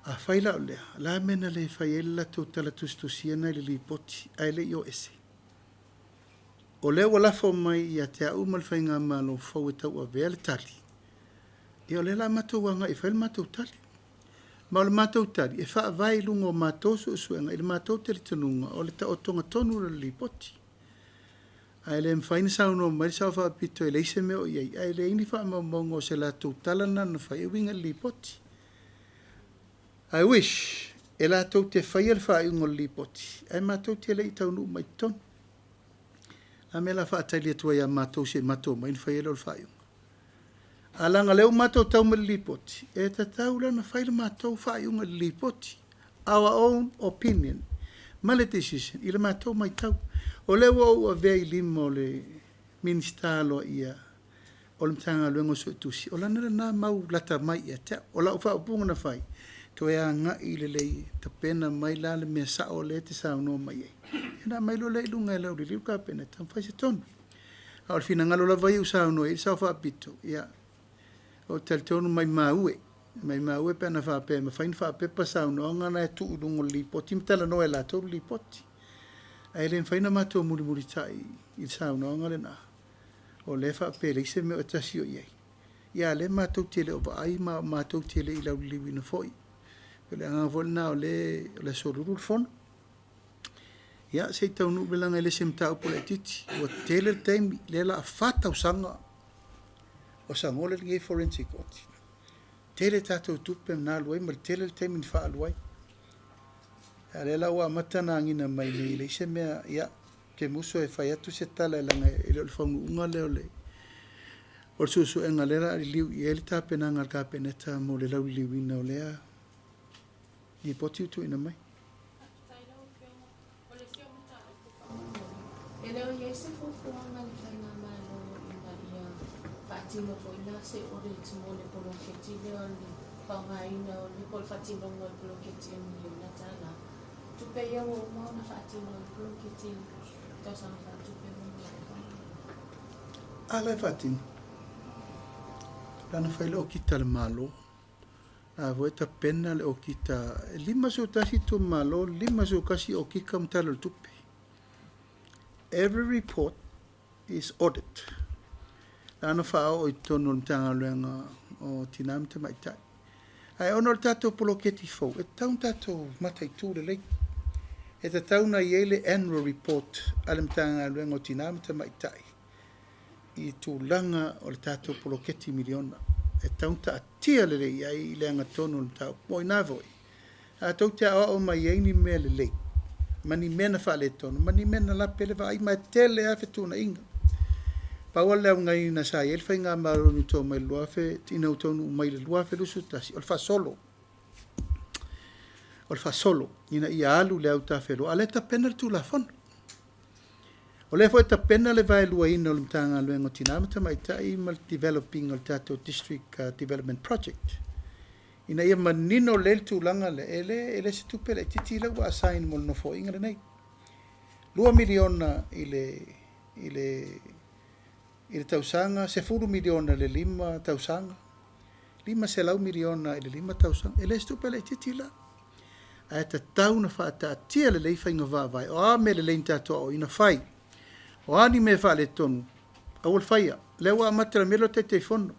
Afai la o lea, o le a le mea na le fai ai le latou tala tusitusia lena i le lipoti ae le i o ese? O lea ua lafo mai ia te au ma le faigamalo fou e tauavea le tali, ia o lea o le a matou agai e fai le matou tali. Ma o le matou tali, e faavae i luga o matou suesuega i le matou talitonuga o le taotoga tonu o le lipoti. Ae le mafai ona saunoa mai le Sao Faapito e leai se mea o i ai, ae leai ni faamaumauga o se latou tala lena na fai e uiga i le lipoti. I wish e latou te faia le faaiuga o le lipoti, ae matou te le i taunuu mai i totonu. A mea o le a faatali atu ai ia matou se i matou omai ona fai ai lea o le faaiuga. Ae leaga o lea ua matou tau mai i le lipoti, e tatau la ona fai le matou faaiuga i le lipoti. Our own opinion ma le decision i le matou matau. O lea ua ou avea i lima o le Minisita aloaia o le Matagaluega o Suetusi, o lana lena mau lata mai ia te au. O lau faaupuga na fai, toe agai lelei, tapena mai la le mea sao lea e te saunoa mai ai. Ona aumai loa lea i luga e lauliliu le Kapeneta ma fai se tonu. A o le finagalo lava ia ua saunoa i ai le Sao Faapito, ia, ou te talitonu maumau e. Maumau e pe ana faapea e mafai ona faapepa saunoaga na e tuu i luga o le lipoti ma talanoa e latou le lipoti. Ae le mafai ona matou mulimulitai i le saunoaga lena. O lea e faapea e leai se mea o tasi o i ai. Ia a lea matou te le o vaai ma matou te le i lauliliuina foi. O le agaga foi lena o le aso Lulu le fono. Ia, se i taunuu leaga e le o se mataupu laitiiti, ua tele le taimi, lea o le a 4 tausaga o sagola lenei forensic audit. Tele tatou tupe na alu ai ma le tele le taimi na faaalu ai. A o lea la ua amata ona agiga mai nei e leai se mea, ia, ou te musu e fai atu se tala leaga e le o le faunuuga lea o le suesuega o lea o le a liliu i ai le tapenaga a le Kapeneta mo le lauliliuina o lea lipoti ua tuuina mai. Faafetai lau Afioga. O le isi au mataupu faamolemole, e le o i ai se fuafuaga a le Faigamalo ina ia faatino foi la se audit mo le poloketi lea o le faaaogaina o le po o le faatinoga o le poloketi e $1 miliona. Tupe ia ua uma ona faatino i le poloketi i le tausaga faaletupe ua mavae faamolemole. A la e faatino. Lana fai le okita a le Malo. A foi e tapena le okita, e 51 itumalo, 51 okika ma tala o le tupe. Every report is audit. Lana faaoo i totonu o le Matagaluega o Tina ma Tamaitai. Ae ona o le tatou poloketi fou, e tatau ona tatou mataitu lelei. E tatau ona i ai le annual report a le Matagaluega o Tina ma Tamaitai i tulaga o le tatou poloketi miliona. E tatau ona taatia lelei i ai le agatonu o le mataupu. Mo i ina foi, a tou te aoao mai ai ni mea lelei, ma ni mea na faaletonu, ma ni mea na lape le vaai, ma e tele lava fetuunaiga. Pau lava le augaiga sa i ai le Faigamalo ina ua mai le 2000, ina ua taunuu mai i le 2021, o le faasolo. O le faasolo ina ia alu le autafeloa, a o lea e tapena le Tulafono. O lea foi e tapena le vaeluaina o le Matagaluega o Tina ma Tamaitai ma le developing o le tatou District Development Project. Ina ia manino lelei le tulaga lea, e le se tupe laitiiti lea ua assign mo le nofoaiga lenei. $2 miliona i le tausaga, $10 miliona i le 5 tausaga, $500 miliona i le 5 tausaga. E le se tupe laitiiti la. Ae tatau ona faataatia lelei faiga faavae. O a mea lelei na tatou aoaoina fai. O a ni mea faaletonu, aua le faia. Lea ua amata i le mea lea o le Taitaifono.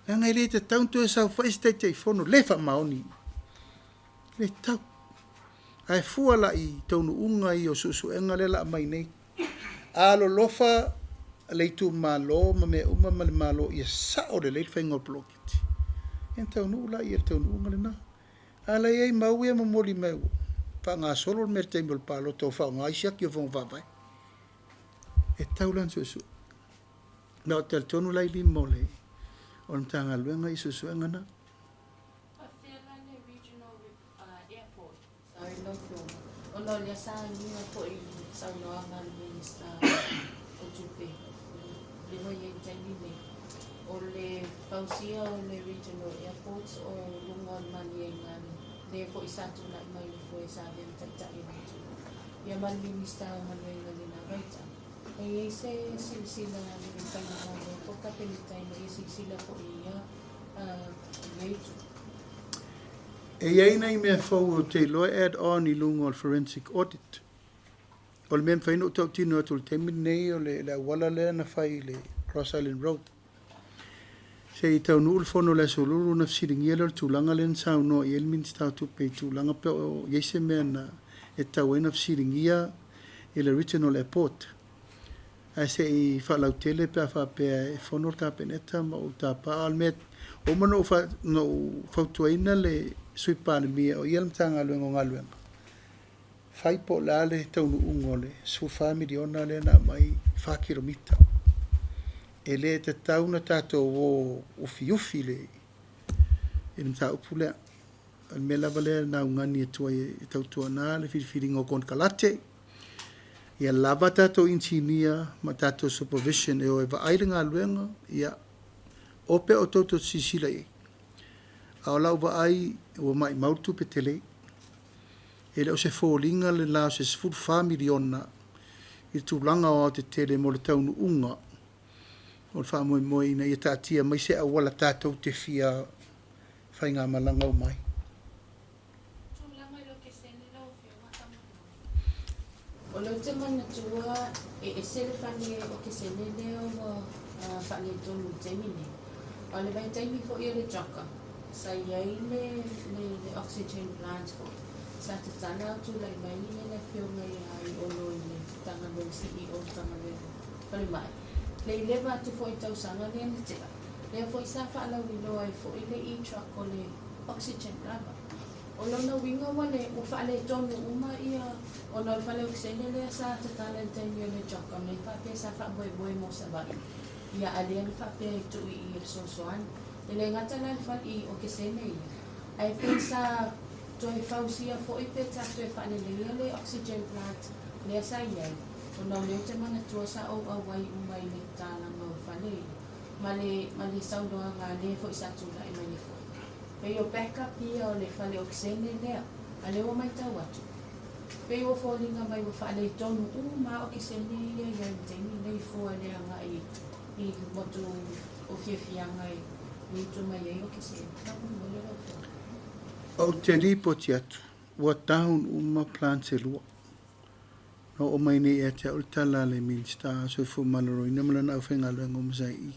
Leaga e le tatau ona toe saofai se Taitaifono le faamaoni. E le tatau. Ae fua la i taunuuga ia o suesuega lea o le a aumai nei. Alolofa le itumalo ma mea uma ma le Malo ia sao lelei le faiga o le poloketi. Ia ona taunuu lea i le taunuuga lena. A o la e i ai mau ia e momoli mai ua faagasolo le mea i le taimi o le palota ua faaaoga isi aki o Fofoga Faavae. E tatau la ona suesue. Ma ou te talitonu la i lima o le Matagaluega i suesuega na. Faafefea la le regional airport? Sorry lau Afioga, ona o lea sa agiga foi i le saunoaga a le Minisita o Tupe lea ua i ai i le taimi lenei, o le fausia o le regional airports o luga o le maliega lea foi sa tulai mai le foe sa avea ma taitai o le atunuu ia ma le Minisita o Galuega i lena vaitau. E i ai se silasila a le Faigamalo po o le Kapeneta ina ia silasila foi i ia itu? E i ai nai mea fou ou te iloa e add on i luga o le forensic audit. O le mea e mafai ona ou tautino atu i le taimi lenei o le auala lea na fai i le Cross Island Road. Se i taunuu le fono o le Aso Lulu ona fesiligia lea o le tulaga lea na saunoa i ai le Minisita o Tupe i tulaga pe o i ai se mea na e tatau ai ona fesiligia i le regional airport. Ae se i faalautele pe a faapea e fono le Kapeneta ma ou tapa. A o le mea ua uma ona ou fautuaina le Sui Palemia o ia le Matagaluega o Galuega, fai po o le a le taunuuga o le $14 miliona lea na aumai 4 kilomita. E le tatau ona tatou o ufiufi i le mataupu lea. O le mea lava lea na augani atu ai e tautuana le filifiliga o konekarate, ia lava tatou inisinia ma tatou supervision e o e vaai le galuega, ia o pe o tou silasila i ai. A o lau vaai ua maumau le tupe tele. E le o se foliga le la o se $14 miliona i le tulaga aoaotetele mo le taunuuga o le faamoemoe ina ia taatia mai se auala tatou te fia faigamalaga uma ai. Tulaga i le okesene lau Afioga faamolemole. O lea ou te manatua e ese le fale okesene lea ua faaletonu i le taimi nei. A o le vaitaimi foi o le JOCA, sa i ai le oxygen plant foi. Sa tatala o tulai mai le Afioga ia le CEO o le Matagaluega o Falemai, le i leva atu foi i tausaga lea na tea, lea foi sa faalauiloa ai foi le e-truck o le oxygen lava. O lona uiga ua le, ua faaletonu uma ia, ona o le fale okesene lea sa tatala i le taimi o le JOGCOM lea faapea sa faamoemoe mo Savaii, ia a lea na faapea e tuu i i e fesoasoani. E le gata la i le fale i okesene ia, ae pei sa toe fausia foi pe sa toe faaleleia le oxygen plant lea sa i ai, ona o lea ou te manatua sa ou auai uma i le tatalaga o fale ia, ma le, ma le saunoaga a le foi sa tulai mai ai foi. Pei o backup ia o le fale okesene lea, a lea ua matau atu, pei ua foliga mai ua faaletonu uma lava okesene ia i ai i le taimi lenei fua i le agai i motu o fiafiaga e utu mai ai okesene. Faamolemole lau Afioga. Ou te lipoti atu, ua down uma plants e lua. Na oo mai nei ia te au le tala a le Minisita o Soifua Maloloina ma lana aufaigaluega uma sa i i.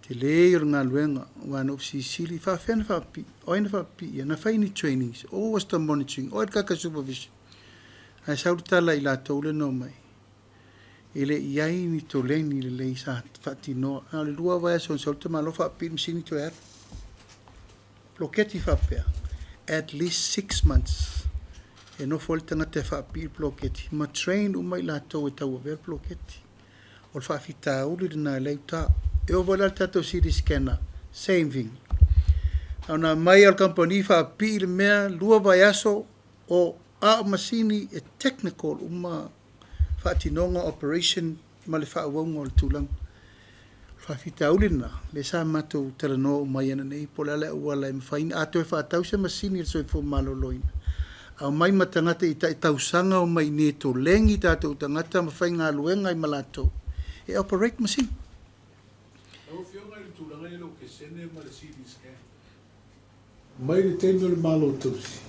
Tele ia o le galuega, aua na ou fesilisili, faapefea ona faapipii? O ai na faapipii ai? Na fai ni trainings? Who was the monitoring? O ai le tagata supervision? Ae sau le tala i latou lea na omai, e le i ai ni toleni lelei sa faatinoa. Na o le 2 vaiaso na sau ai le tamaloa faapipii le masini toe alu. Poloketi faapea, at least 6 months e nofo ai le tagata e faapipii le poloketi ma train uma i latou e tauavea le poloketi. O le faafitauli lena e lea i uta. E oo foi la i le tatou CT scanner, same thing. Na ona aumai lava o le kamupani faapipii le mea, 2 vaiaso o a o masini e technical uma faatinoga, operation ma le faaauauga o le tulaga. O le faafitauli lena, lea sa matou talanoa uma ai ananei po o le a le auala e mafai ona, a toe faatau se masini a le Soifua Maloloina, aumai ma tagata i tai tausaga omai i inei e tolegi tatou tagata ma faigaluega ai ma latou e operate masini. Lau Afioga i le tulaga lea o le okesene ma le CT scan, mai le taimi o le Malo Tausi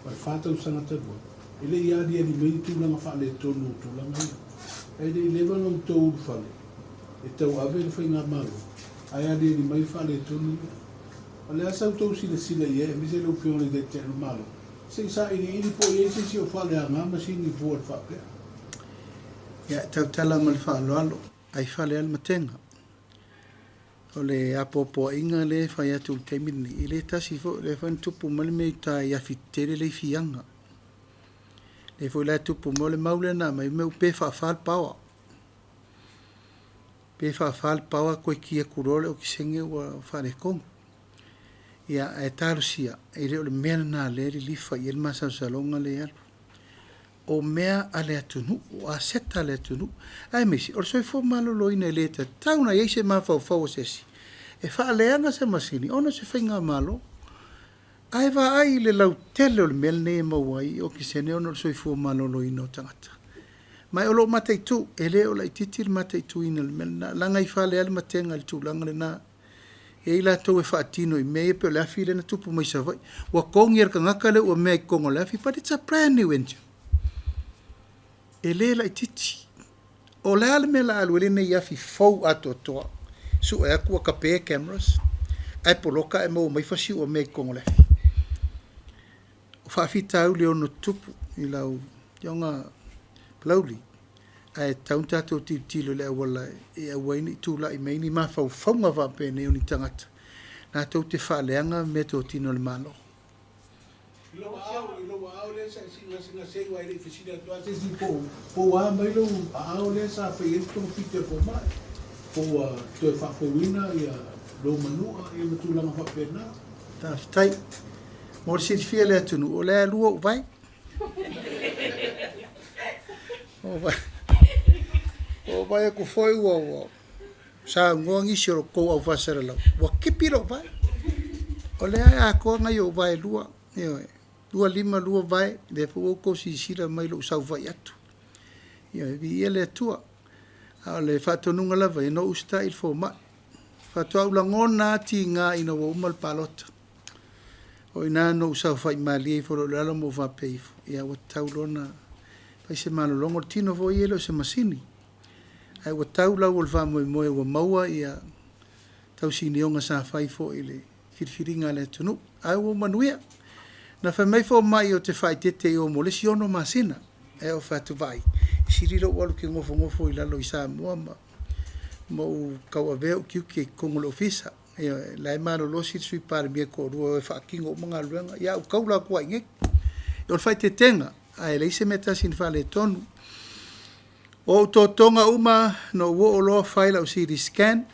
ma le 4 tausaga talu ai, e le i aliali mai ni tulaga faaletonu o tulaga ia. Ae le i leva ona outou ulufale e tauave le faigamalo, ae aliali mai faaletonu ia. O le a sa outou silasila i ai, aemaise lau Afioga i le Taitai o le Malo, se i sailiili po o i ai se isi o faaleaga masini fua i le faapea? Ia, e tautala ma le faaaloalo, ai fale lava le matega. O le apoapoaiga lea e fai atu i le taimi lenei, e le tasi foi, o lea foi na tupu mai le mea i uta i afi tetele lea i Fiaga. Lea foi la e tupu mai, o le mau lea na aumai, mea ua pe faafa le power. Pe faafa le power toe ki atu loa le okesene ua faaletonu. Ia, ae talosia, e le o le mea lena lea e lilifa i ai le masalosaloga lea e alu. O mea a le atunuu, o aseta a le atunuu. Aemaise, o le soifua maloloina e le tatau ona i ai se mafaufau o se isi e faaleaga se masini ona o se faigamalo. Ae vaai i le lautele o le mea lenei e maua ai okesene ona o le soifua maloloina o tagata. Ma o lo o mataitu, e le o laitiiti le mataituina o le mea lena, leaga e fale lava le matega i le tulaga lena. E i ai latou e faatino i mea ia pei o le afi lea na tupu mai Savaii. Ua togi e le tagata le uamea i totonu o le afi, but it's a brand new engine. E le laitiiti. O le a le mea o le a alu ai lenei afi fou atoatoa, sue atu ua tape cameras, ae poloka ae maua mai fasi uamea i totonu o le afi. O faafitauli e ono tutupu i lau Afioga Palauli, ae tatau ona tatou tilotilo i le auala e aua ai ne i tulai mai ni mafaufauga faapenei o ni tagata latou te faaleaga meatotino a le Malo. I lou aao, i lou aao lea sa e gasegase ai aua e le i fesili atu lava se isi po ua a mai lou aao lea sa fai ai le togafiti a le fomai, po ua toe faafouina lou manua ma tulaga faapena. Faafetai. Mo le silafia e le atunuu, o lea e lua ou vae. Ua vaai atu foi ua saunoa nisi o lo outou aufaasalalau, ua tipi lou vae. O lea e atoa nai ou vae e lua, ioe, 2 lima 2 vae, lea foi ua outou silasila mai i lou saofai atu. Ioe, viia le Atua. A o le faatonuga lava ia, na ou usitai i le fomai. Faatoa ou lagona lava tiga ina ua uma le palota. O i ina na ou saofai malie ifo loa i lalo ma ou faapea ifo, ia ua tatau loa ona fai se malologa. O le tino foi ia e le o se masini. Ae ua tau lau o le faamoemoe ua maua ia tausinioga sa fai foi i le filifiliga a le atunuu. Ae ua manuia. Na fai mai fomai ou te faaeteete i o mo le isi 6 masina. Ae ou fai atu, vaai, Sili lou alu ou te nofonofo i lalo i Samoa ma ou tauavea ou tiute i totonu o le Ofisa. Ioe, la e malolosi le Sui Palemia e toalua e o e faatino uma galuega, ia ae ou taula atu lava i inei. O le faaeteetega, ae leai se mea e tasi na faaletonu. O ou totoga uma, na ou oo loa fai lau CT Scan,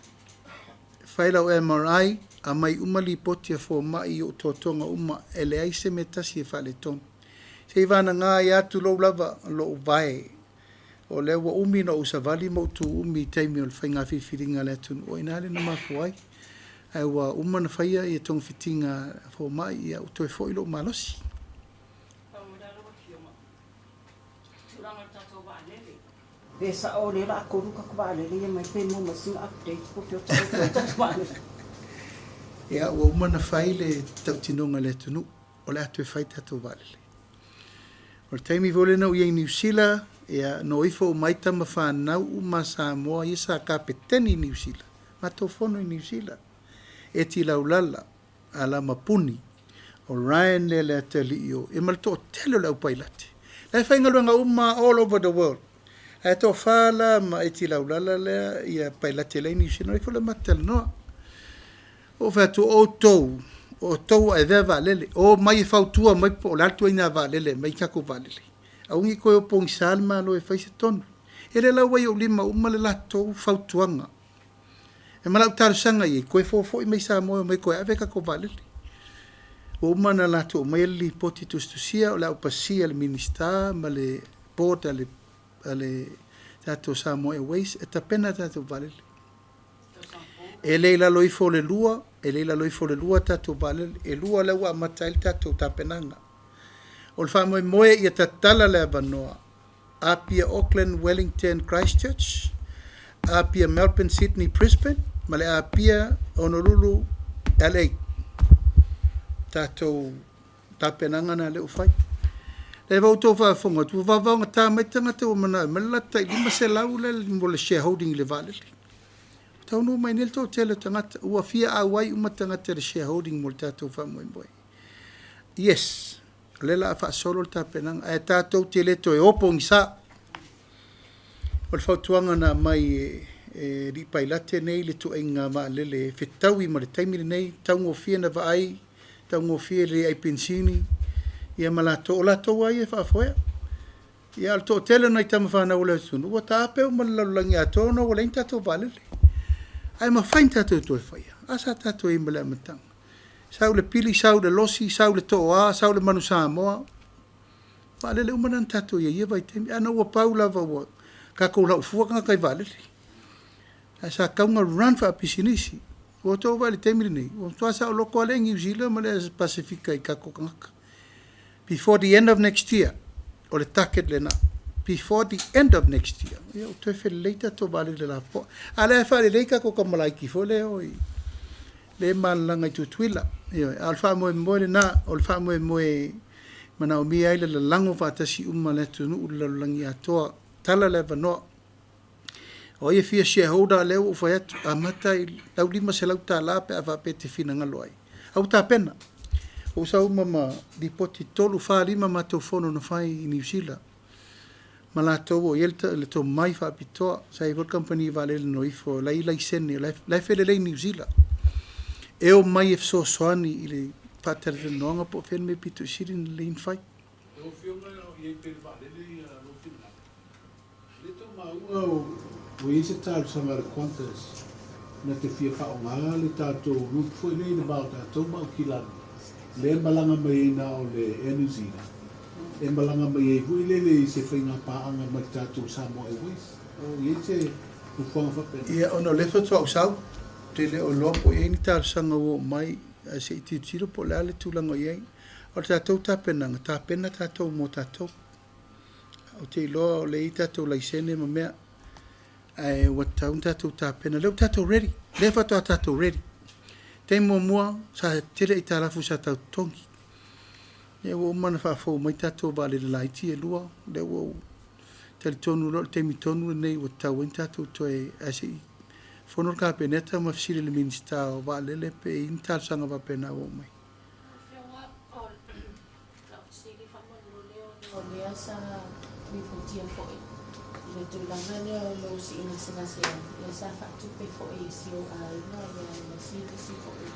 fai lau MRI, aumai uma lipoti a fomai i ou totoga uma, e leai se mea e tasi e faaletonu. Seiavagana ai lava, tulou lava, lou vae, o lea ua umi ona ou savali ma ou tuumi i taimi o le faiga filifiliga a le atunuu, o i ina lea na mafua ai. Ae ua uma ona faia togafitiga a fomai, ua toe foi lou malosi. Pe sao o lea o le a 3 tatou vaalele ia mai pe maua mai sina update po o fea o taoto ai tatou vaalele. Ia, ua uma ona fai le tautinoga i le atunuu, o le a toe fai tatou vaalele. O le taimi foi lea na ou i ai i Niu Sila, ia, na o ifo uma ai tama fanau uma a Samoa ia sa kapeteni i Niu Sila, matou fono i Niu Sila. Eti Laulala, Alama Puni, o Ryan lea le atalii o, ia ma le toatele o le aupailate. La e faigaluega uma lava all over the world. Ae toafa la ma Eti Laulala lea ia pailate la e i Niu Sila, ona o ifo lea matou talanoa. Ou fai atu, o outou, o outou ua avea vaalele, o mai e fautua mai po o le a le ituaiga vaalele e aumai tatou vaalele. Aua ne i toe o pogisa le Malo e fai se tonu. Ia lea la ua i ou lima uma le latou fautuaga. E ma lau talosaga i ai, toe fofo'i mai Samoa e omai e toe ave tatou vaalele. Ua uma ona latou aumaia le lipoti tusitusia o le a ou pasia e le Minisita ma le board a le tatou Samoa Airways e tapena tatou vaalele. E le i lalo ifo o le 2, e le i lalo ifo o le 2 tatou vaalele, e 2 lea ua amata ai le tatou tapenaga. O le faamoemoe ia tatala le avanoa, Apia Auckland Wellington Christchurch, Apia Melbourne Sydney Brisbane, ma le Apia Honolulu LA. Tatou tapenaga na lea ua fai. Lea foi ua outou faafofoga atu, ua vavaogata mai tagata ua manao e aumai le latou tai 500 lea mo le shareholding i le vaalele. Ua taunuu mai nei le toatele o tagata, ua fia auai uma tagata i le shareholding mo le tatou faamoemoe. Yes, o lea o le a faasolo le tapenaga, ae tatou te le toe o pogisa. O le fautuaga na aumai e alii pailate nei le ituaiga vaalele e fetaui ma le taimi lenei, taugofie ona vaai, taugofie le ai penisini, ia ma latou, o latou lava ia e faafoea. Ia a o le toatele o nai tama fanau a le atunuu ua taape uma i le lalolagi atoa ona ua leai ni tatou vaalele. Ae mafai ona tatou toe faia. A sa tatou i ai mai le amataga. Sau le pili, sau le losi, sau le toa, sau le manu Samoa. Vaalele uma na na tatou i ai i ia vaitaimi. Ae ona ua pau lava ua tatou lau fua tagata i vaalele. Ae sa tatau ona run faapisinisi. Ua outou vaai i le taimi lenei, ua matua saoloto lava le Air Niu Sila ma le Air Pasefika i tatou tagata. Before the end of next year, o le target lena. Before the end of next year, ia ua toe felelei tatou vaalele lapoa. A o lea e faalelei tatou tamalaiti foi lea e o i lea e malalaga i Tutuila. Ioe, a o le faamoemoe lena, o le faamoemoe e manaomia ai le lalago faatasi uma o le atunuu i le lalolagi atoa. Tala le avanoa. O ai e fia shareholder, lea ua ou fai atu, amata i lau $500 pe a faapea e te finagalo ai. A ua tapena. Ua ou sau uma ma lipoti 3, 4, 5 matou fono na fai i Niu Sila ma latou o i ai le tomai faapitoa. Sa i ai foi le kamupani vaalele na o ifo, la e i ai laisene, la e felelei i Niu Sila. E omai e fesoasoani i le faatalatalanoaga po o fea le mea pito i sili ona lelei ona fai. Lau Afioga o i ai pea i le vaalele lou finagalo. E le tau maua ua i ai se talosaga a le Qantas na te fia faaaoga le tatou route foi lea i le va o tatou ma Aukilani lea e malaga mai ai na o le Air New Zealand e malaga mai ai foi lele i se faiga paaga ma le tatou Samoa Airways. O i ai se fuafuaga faapena? Ia, ona o lea faatoa ou sau, ou te le o iloa po o i ai ni talosaga ua oo mai, ae se i tilotilo po o le a le tulaga o i ai. O le tatou tapenaga, tapena tatou mo tatou. Ou te iloa o lea e i ai tatou laisene ma mea, ae ua tatau ona tatou tapena. O lea ua tatou ready, lea faatoa tatou ready. Taimi muamua, sa tele aitalafu sa tau totogi. Lea ua uma ona faafou mai tatou vaalele laiti e 2, lea ua ou talitonu loa o le taimi tonu lenei ua tatau ai ona tatou toe, ae se i fono le Kapeneta ma fesili i le Minisita o Vaalele pe i ai ni talosaga faapena ua oo mai. Afioga, o lau fesili faamolemole ona o lea sa lipotia foi I le tulaga lea o lou sii gasegase ai, ia sa faatupe foi e si ou aiga ia ma si isi foi.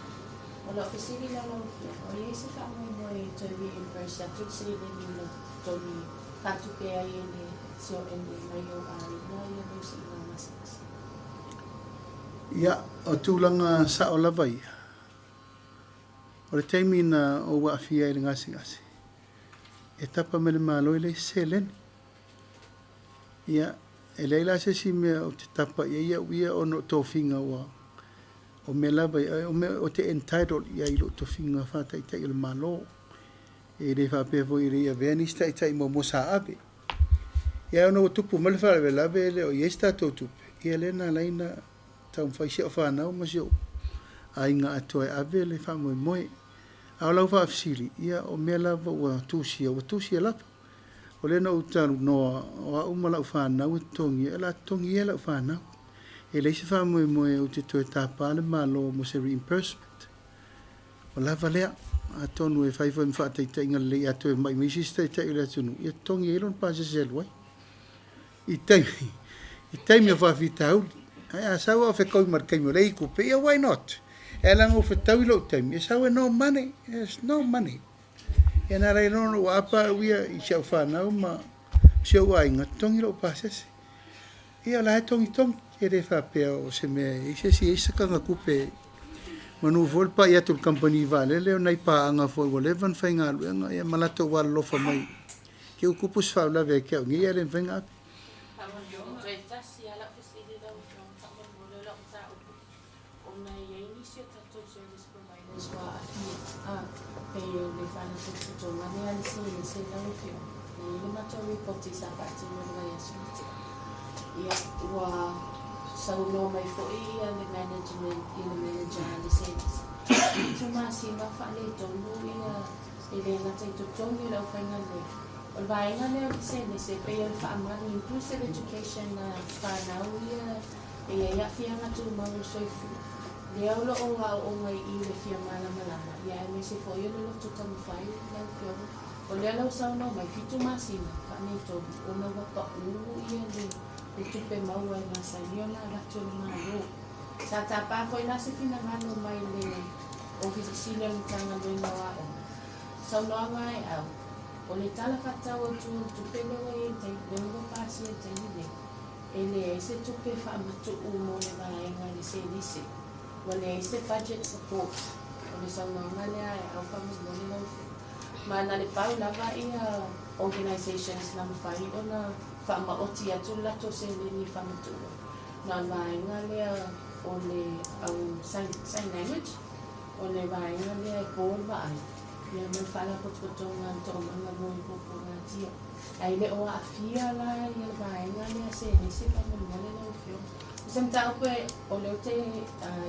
O lau fesili la lau Afioga, o i ai se faamoemoe e toe reimburse atu le seleni na totogi faatupe ai e le CONA mai ou aiga ia lou siiga gasegase? Ia, o tulaga sao lava ia, o le taimi na ou aafia ai i le gasegase, e tapa mai le Malo e leai se seleni. Ia, e leai la se isi mea ou te tapa i ai au ia ona o tofiga ua o mea lava ia, o mea ou te entitled i ai i lou tofiga faa-Taitai o le Malo. E le faapea foi e le i avea nisi taitai muamua sa ave. Ia ona ua tupu mai le faalavelave e le o i ai se tatou tupe, ia lea na ala ai ona taumafai si au fanau ma si ou aiga atoa e ave le faamoemoe. A o lau faafesili, ia o mea lava ua tusia, ua tusia lava. O lea na ou talanoa, o au ma lau fanau e totogia, o le a totogi ia e lau fanau. E leai se faamoemoe ou te toe tapa le Malo mo se reimbursement. Ua lava lea. Atonu e fai foi ma faataitaiga lelei a toe mai ma isi isi taitai o le atunuu, ia totogi ai lona pasese e alu ai. I taimi, i taimi o faafitauli. Ae a sau a o fetaui ma le taimi o lea e i ai tupe, ia why not? E ala ona ou fetaui lou taimi, e sau e no money, there's no money. Ia na ala ai loa ona ou aapa au ia i si au fanau ma si ou aiga, totogi lou pasese. Ia o la e togitogi, e le faapea o se mea e i ai se isi e i ai se tagatupe manu foi le pai atu i le kamupani vaalele o nai paaga foi ua leva ona faigaluega ia ma latou alolofa mai. Ke ua tupu se faalavelave ia te au nei ae le mafai ona ave. Toe tasi lava lau fesili lau Afioga faamolemole o lau mataupu ona e i ai nisi o tatou service providers ua aafia a pei o le faalapotopotoga lea a le Selese lau Afioga na i ai le matou repoti sa faatino i le vaiaso na tea ia ua saunoa mai foi ia le management ia le manager a le Selese 7 masina o faaletonu ia e le gata i totogi o le aufaigaluega. O le vaega lea o le pisenese e pei o le faamalu, inclusive education a fanau ia e i ai aafiaga tumau o le soifua, lea o lo o aooga i i le fia malamalama, ia aemaise foi o le loto taumafai lau Afioga. O lea la ua saunoa mai, 7 masina faaletonu ona ua pau ia le tupe maua e masani ona avatu e le Malo. Sa tapa foi la se finagalo mai le Ofisa Sili o le Matagaluega o Aoga, saunoaga e au, o le Tala Faatatau Autu o le Tupe lea ua i ai i le taimi, lea ua pasia i le taimi nei, e leai se tupe faamatuu mo le vaega i le selese. Ua leai se budget support. O le saunoaga lea e au faamolemole lau Afioga. Ma na le pau lava ia organisations na mafai ona faamaoti atu le latou seleni e faamatuu ai, na o le vaega lea o le au sign, sign language, o le vaega lea e po le vaai, ia ma le Faalapotopotoga a le Toomaga mo e Puapuagatia. Ae le o aafia la ia le vaega lea selese faamolemole lau Afioga. O se mataupu e, o lea ou te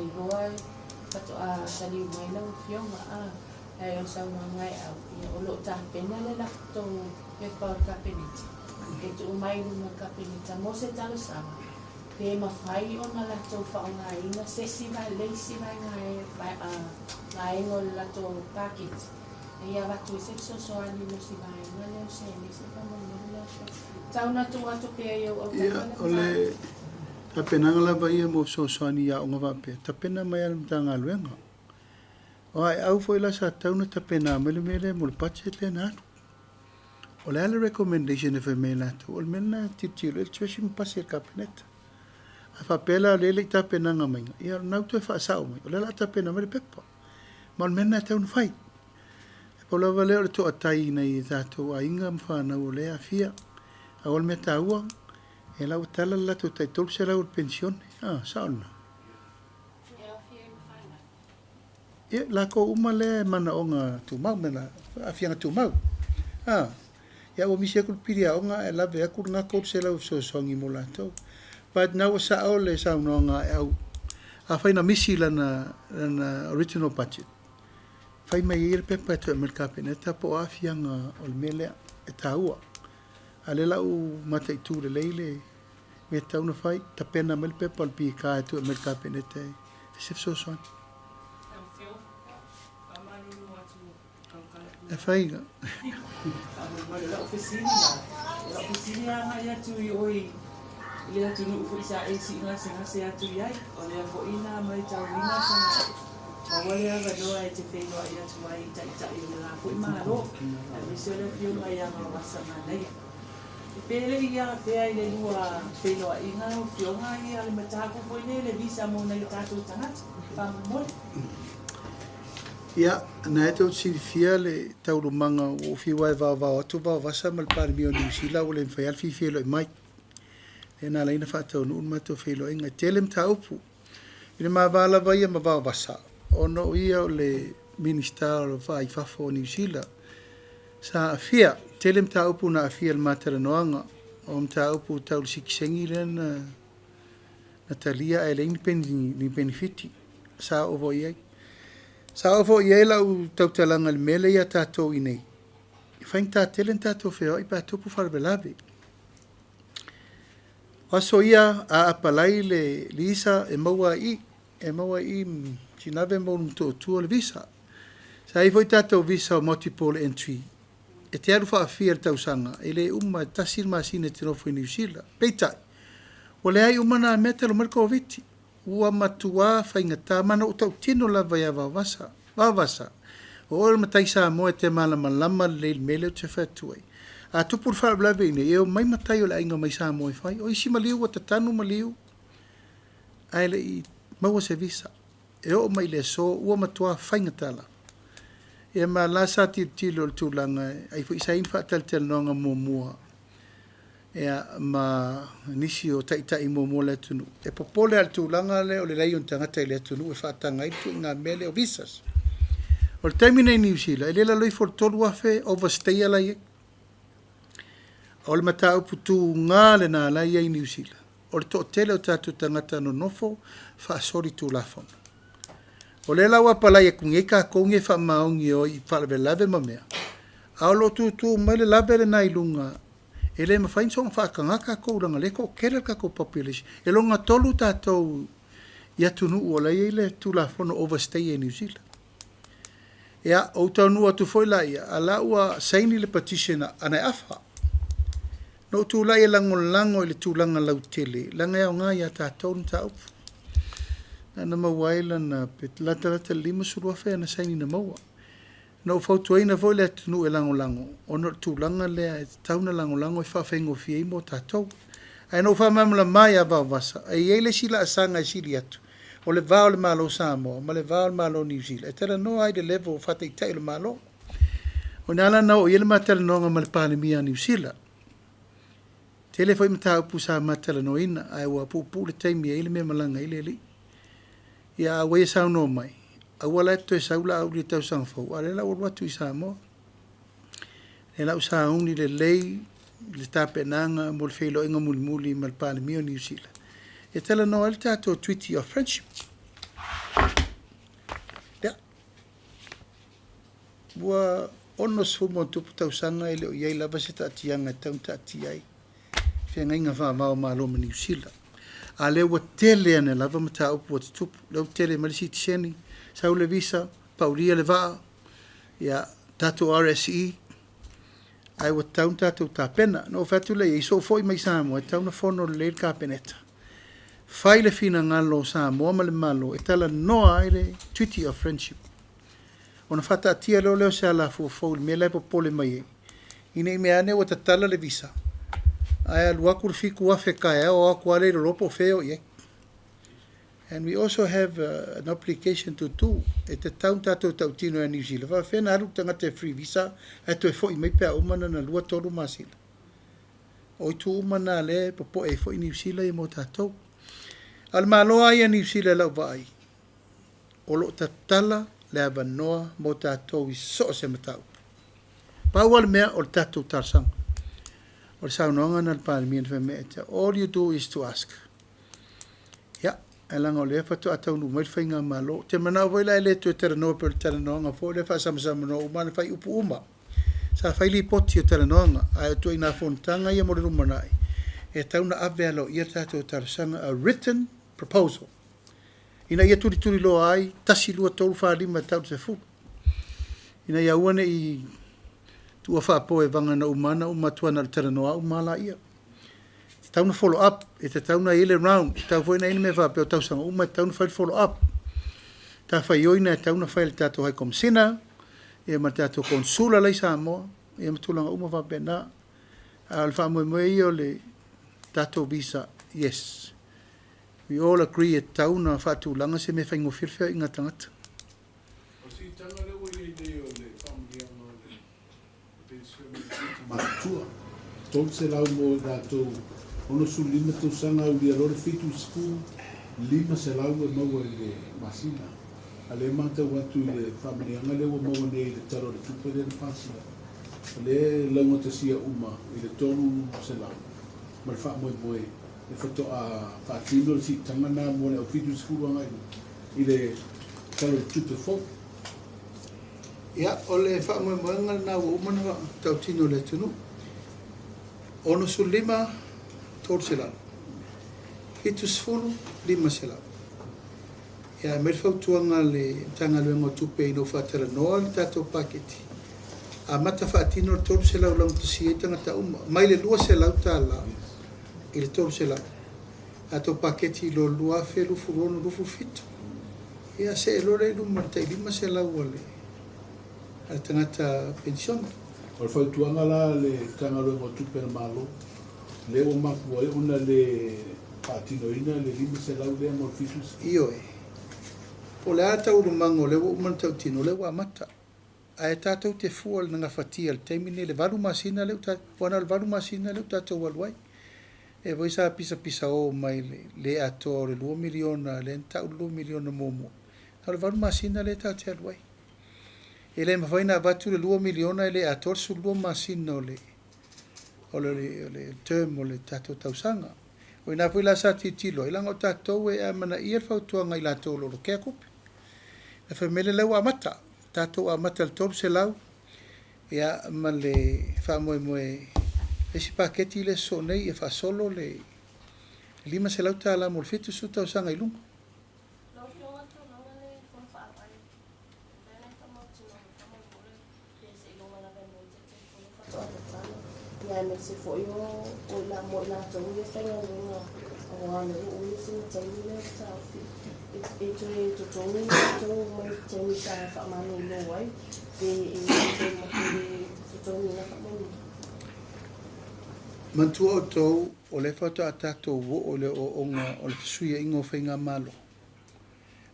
iloa e faatoa taliu mai lau Afioga, a, ae o le saunoaga e au, ia o lo o tapena le latou pepa o le Kapeneta e tuu mai i luma o le Kapeneta mo se talosaga pe mafai ona latou faaaogaina se isi le isi vaega o le latou paketi ina ia avatu ai se fesoasoani mo si vaega lea o selese faamolemole lau Afioga. Tau na tuu atu pea i ou Ia, autafa le o le mataupu. tapenaga lava ia mo fesoasoani i aoga faapea, tapena mai lava e le Matagaluega. O aeau foi la sa tatau ona tapena mai le mea lea mo le budget lea na alu. O le a le recommendation e fai mai e latou, o le mea lena e tilotilo i ai le Treasury ma pasi e le Kapeneta. A faapea la o lea e le i tapenaga maiga, ia o lena ua toe faasao mai, o lea o le a tapena mai le pepa. Ma o le mea lena e tatau ona fai. E pau lava lea o le toatai i nai o tatou aiga ma fanau o lea e aafia. Ae o le mea taua, ia la ua tala le latou tai 300 o le penisione. A, sao lena? E aofia ai ma fanau. Ia, latou uma lea e manaoga tumau, me aafiaga tumau. A, ia ua misi atu le pili aoga ae lave atu lena 300 e fesoasoani mo latou. But na ua sao le saunoaga a Aeau, afai na misi lana, lana original budget, fai mai ia le pepa e toe aumai i le Kapeneta po o aafiaga o le mea lea e taua. A o lea la ua mataitu lelei le mea e tatau ona fai, tapena mai le pepa o le PK e toe aumai i le Kapeneta e se fesoasoani. Lau Afioga, faamalulu atu E fai. Faamolemole, o lau fesili la, Lau fesili e agai atu i oe i le atunuu foi sa e sii gasegase atu i ai, o lea foi na matauina sa maua le avanoa e te feiloai atu ai i Taitai o le la foi Malo, aemaise o le Afioga ia Vaovasa Manaia. Pe le i afea i le lua feiloaiga lau Afioga ia le mataupu foi lea i le visa mo nai o tatou tagata, faamolemole. Ia, na e tou te silafia le taualumaga ua ou fiu lava e vaovao atu Vaovasa ma le Palemia o Niu Sila ua le mafai lava le fia feiloai mai. Lea na ala ai ona faataunuu le matou feiloaiga. E tele mataupu i le ma va lava ia ma Vaovasa, ona o ia o le Minisita o le Va i Fafo o Niu Sila. Sa aafia, tele mataupu na aafia i le ma talanoaga, o mataupu tau le sitiseni lea na talia ae leai ni penefiti. Sa oo foi i ai. Sa oo foi i ai lau tautalaga i le mea lea ia tatou i inei, e faigata tele ona tatou feoai pe a tupu faalavelave. O aso ia a apalai le visa e maua i i, e maua i i Sinave ma Ulumotootua le visa. Sa i ai foi tatou visa o multiple entry, e te alu faafia i le tausaga, e le uma, e tasi le masina e te nofo i Niu Sila. Peitai, ua leai uma na mea talu mai le Koviti. Ua matua faigata, ma na ou tautino lava ia Vaovasa, Vaovasa, o oe o le matai Samoa e te malamalama lelei i le mea lea ou te fai atu ai. A tupu le faalavelave i inei, e omai matai o le aiga mai Samoa e fai. O isi maliu ua tatanu maliu ae le i maua se visa. E oo mai i le aso ua matua faigata lava. Ia ma la sa tilotilo i le tulaga, ai foi sa i ai ni faatalatalanoaga muamua ia ma nisi o taitai muamua o le atunuu. E popole lava i le tulaga lea o le leai o ni tagata i le atunuu e faataga ai le ituaiga mea lea o visas. O le taimi lenei i Niu Sila, e le i lalo ifo o le 3,000 overstayer la e i ai. O le mataupu tuga lena la e i ai i Niu Sila, o le toatele o tatou tagata nonofo faasolitulafono. O lea la ua apalai atu nei tatou nei e faamaoni e o i faalavelave ma mea, a o lo o tutu mai le lave lena i luga, e le mafai ona soona faataga tatou leaga o lea e toatele le tatou population. E lona tolu tatou i atunuu o la e i ai le Tulafono overstayer i Niu Sila. Ia, ou taunuu atu foi laia, a o la ua saini le petition a Naiafa. Na ou tulai e lagolago i le tulaga lautele, leaga e aoga ia tatou le mataupu. Na ona maua ai lana, pe latalata i le 50,000 ana saini na maua. Na ou fautuaina foi le atunuu e lagolago, ona o le tulaga lea e tatau ona lagolago e faafaigofie ai mo tatou. Ae na ou faamalamalama ia Vaovasa, e i ai le isi laasaga e sili atu, o le va o le Malo o Samoa ma le va o le Malo o Niu Sila, e talanoa ai i le level faa-Taitai o le Malo. O i ina la na oo i ai le ma talanoaga ma le Palemia a Niu Sila. Tele foi mataupu sa ma talanoaina, ae ua puupuu le taimi e i ai le mea e malaga ai le alii. Ia a ua ia saunoa mai, aua la e te toe sau Laauli i le tausaga fou, a o lea la ua alu atu i Samoa. O lea la ua sauni lelei le tapenaga mo le feiloaiga mulimuli ma le Palemia o Niu Sila, e talanoa ai le tatou Treaty of Friendship. Ia, ua 60+ tausaga e le o i ai lava se taatiaga e tatau ona taatia ai feagaiga faava o Malo ma Niu Sila. A o lea ua tele ane lava mataupu ua tutupu, lea ua tele mai le sitiseni, sau le visa, paulia le vaa, ia, tatou RSE, ae ua tatau ona tatou tapena. Na ou fai atu lea i ai, soo foi mai Samoa, e tatau ona fono lelei le Kapeneta. Fai le finagalo o Samoa ma le Malo e talanoa ai le Treaty of Friendship. Ona faataatia loa lea o se alafua fou i le mea la e popole mai ai, ina ne i meaane ua tatala le visa, ae alu atu le 7,000 taeao o atu lava le iloa po o fea e o i ai. And we also have an obligation to do. E tatau ona tatou tautino ia Niu Sila, faapefea ona alu le tagata e free visa ae toe foi mai pe a uma lona 2, 3 masina. O itu uma na lea e popoe ai foi Niu Sila ia mo tatou. A o le Malo lava ia Niu Sila i lau vaai, o lo o tatala le avanoa mo tatou i so o se mataupu. Pau lava le mea o le tatou talosaga. O le saunoaga lena a le Palemia na fai mai ia te au, all you do is to ask. Ia, ae leaga o lea faatoa taunuu mai le faigamalo. Ou te manao foi la e le toe talanoa pei o le talanoaga foi lea faasamasusamanoa uma na fai upu uma. Sa fai lipoti o talanoaga, ae o ituaiga fonotaga ia mo le lumanai, e tatau ona ave aloaia le tatou talosaga, a written proposal, ina ia tulituliloa ai, 1, 2, 3, 4, 5 e tau i le 10, ina ia aua ne i Tuua faapo e vagana uma ana uma atu ana o le talanoa uma lava laia. E tatau ona follow up, e tatau ona i ai le round, e tatau foi ona i ai le mea faapea o tausaga uma e tatau ona fai le follow up. Matafaioi e tatau ona fai e le tatou High Komesina ia ma le tatou Konesula la i Samoa ia ma tulaga uma faapena. A o le faamoemoe ia o le tatou visa, yes. We all agree e tatau ona faatulaga se mea e faigofie le feoaiga a tagata. O le siitaga lea ua i ai nei o le faamanuiaga o le penisione a tagata matutua, 300 mo i latou 65 tausaga aulia loa le 70, 500 e maua i le masina. A lea e matau atu i le faamanuiaga lea ua maua nei i le Tala o le Tupe lea na pasia, o lea e laugatasia uma i le 300 ma le faamoemoe e faatoa faatino le siitaga lena mo le au 70 agai i luga i le Tala o le Tupe fou. Ia, o le faamoemoega lena ua uma ona tautino i le atunuu. 65, 300. 70, 500. Ia, aumai le fautuaga a le Matagaluega o Tupe ina ua faatalanoa le tatou paketi, amata faatino le 300 laugatasia ai tagata uma, mai le $200 i le 300. Tatou paketi i lo le 2026, 27, ia see loa lea i luma i le tai 500 a le tagata penisione. O le fautuaga la a le Matagaluega o Tupe a le Malo, lea ua mafua ai ona le faatinoina le 500 lea mo le 70. Ioe. Po o le a le taualumaga o lea ua uma ona tautino, o lea ua amata. Ae tatou te fua i le gafatia i le taimi lenei i le 8 masina lea ua aua na o le 8 masina lea ua tatou alu ai. Lea foi sa pisapisao mai le le atoa o le $2 miliona lea na tau le $2 miliona muamua, na o le 8 masina lea tatou te alu ai. E le mafai ona avatu le $2 miliona e le atoa le 12 masina o le o le o le term o le tatou tausaga. O i ina foi la sa tilotilo ai, leaga o tatou e amanaia le fautuaga a i latou o lo o lokea tupe. Na fai mai lea, la ua amata, tatou amata i le 300 ia ma le faamoemoe le isi paketi lea e sosoo nei ia faasolo le $500 mo le 70 tausaga i luga. Lau Afioga tulaga le Fono Faavae, lea na faamautinoa faamolemole pe seiloga lava e maua le Taitaifono faatoa tatala, ia aemaise foi o mo i latou ia faigaluega aua o lea ua umi sina taimi lea ua taofi e toe totogi latou mai le taimi sa faamalolo ai pe e toe le totogiina faamolemole. Manatua outou, o lea faatoa tatou oo i le ooooga o le fesuiaiga o faigamalo,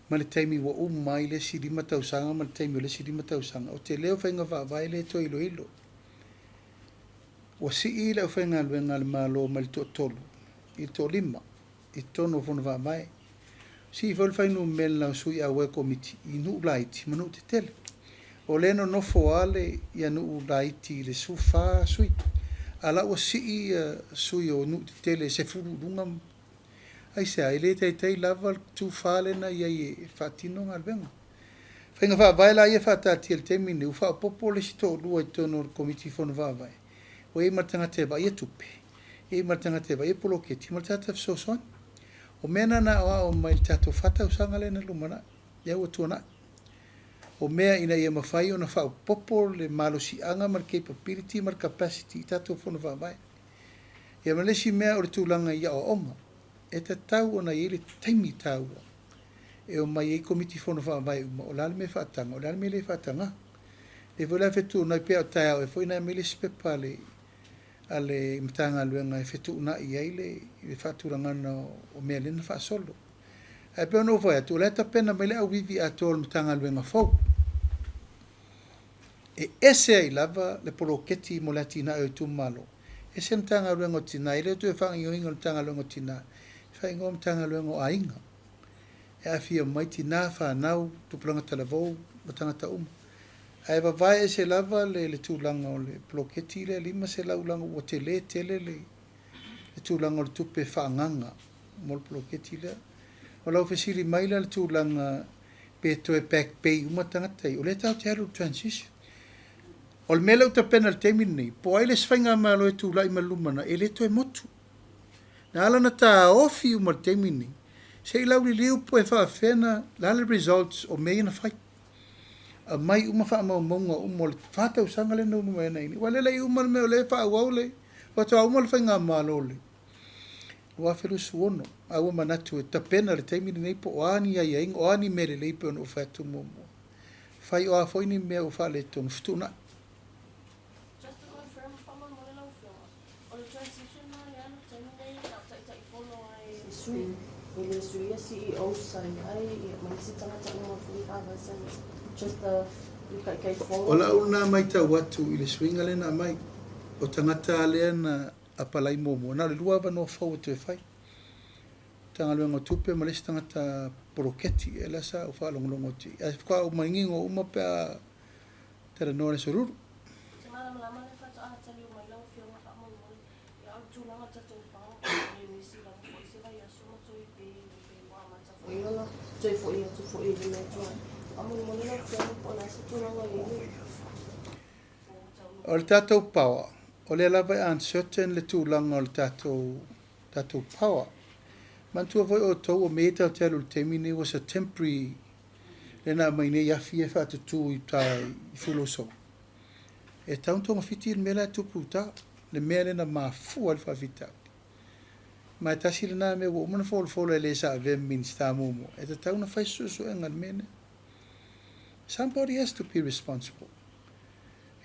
ma le taimi ua uma ai le isi 5 tausaga ma le taimi o le isi 5 tausaga, o tele o faiga faavae lea e toe iloilo. Ua sii le aufaigaluega a le Malo mai le toatolu i le toalima i totonu o Fono Faavae. Sii foi le fuainumera o sui auai komiti i nuu laiti ma nuu tetele. O lea e nonofo lava le ia nuu laiti i le 14 sui, a o la ua sii sui o nuu tetele e 10 i luga. Aisea? E le taitai lava le 14 lea na i ai e faatino galuega. Faiga faavae la ia e faataatia i le taimi lenei, ua faaopoopo le isi toalua i totonu o le Komiti Fono Faavae, ua i ai ma le tagata e vaaia tupe, e i ai ma le tagata e vaaia poloketi ma le tagata fesoasoani. O mea na na aoao mai i le tatou 4 tausaga lea na lumanai, lea ua tuanai. O mea ina ia mafai ona faaopoopo le malosiaga ma le capability ma le capacity i tatou Fono Faavae. Ia ma le isi mea o le tulaga i aoaoga, e tatau ona i ai le taimi taua e omai ai Komiti Fono Faavae uma, o le a le mea e faataga, o le a le mea e le faataga. Lea foi la e fetuunai pei lava o taeao ea foi na aumai le isi pepa a le Matagaluega e fetuunai ai le faatulagaga o mea lea na faasolo. Ae pei ona ou fai atu, o la e tapena mai le auivi atoa o le Matagaluega fou e ese ai lava le poloketi mo le atinae o itumalo, ese le Matagaluega o Tina, e le o toe faagaoioiga o le Matagaluega o Tina, e faaigoa Matagaluega o Aiga, e aafia uma ai tina, fanau, tupulaga talavou ma tagata uma. Ae vavae ese lava le tulaga o le poloketi lea 500 leaga ua tele tele le tulaga o le tupe faaagaaga mo le poloketi lea. O lau fesili mai la i le tulaga pe toe back pay uma tagata ia, o lea tatou te alu i le transition. O le mea lea ua tapena i le taimi lenei, po o ai le isi faigamalo e tulai mai i le lumanai, e le toe motu. Na ala ona taofi uma i le taimi lenei, se i lauliliu po e faapefea ona, o le a le results o mea ia na fai. Aumai uma faamaumauga uma o le 4 tausaga lea na ulu mai ai nei. Ua lele i uma le mea o lea e faaauau le faatoa uma le faigamalo le 2026. A ua manatu e tapena le taimi lenei po o a ni aiaiga, o a ni mea lelei pei ona ou fai atu muamua. Fai o a foi ni mea ua faaletonu, fetuunai. Just to confirm, faamolemole lau Afioga, o le transition na lea le taimi nei na o Taitaifono ai sui i le sui ia CEO sa i ai ia ma isi tagata uma foi faavaesana just the i Taitaifono. O lau lena matau atu i le suiga lea na aumai, o tagata lea na apalai muamua, na o le lua avanoa fou e toe fai. Matagaluega o Tupe ma le isi tagata poloketi, e la sa ou faalogologo atu i ai. Ae faatoa ou manino uma pe a talanoa i le aso Lulu. Te malamalama le faatoa tali mai lau Afioga faamolemole ia o le tulaga o le tatou power le misi lava foi se vaiaso ma toe pe pe ua amata foi ona toe foi atu foi i le mea tuai. Faamolemole lau Afioga po o le a se tulaga i ai le O le tatou power, o lea lava e uncertain le tulaga o le tatou power. Manatua foi outou o mea ia tatou te alu i le taimi lenei was a temporary lea na aumai nei afi e faatutu i uta i Fuluasou. E tatau ona togafiti le mea la e tupu i uta, le mea lea na mafua ai le faafitauli. Ma e tasi lena mea ua uma ona folafola e le sa avea ma Minisita muamua, e tatau ona fai se suesuega i le mea lea. Somebody has to be responsible.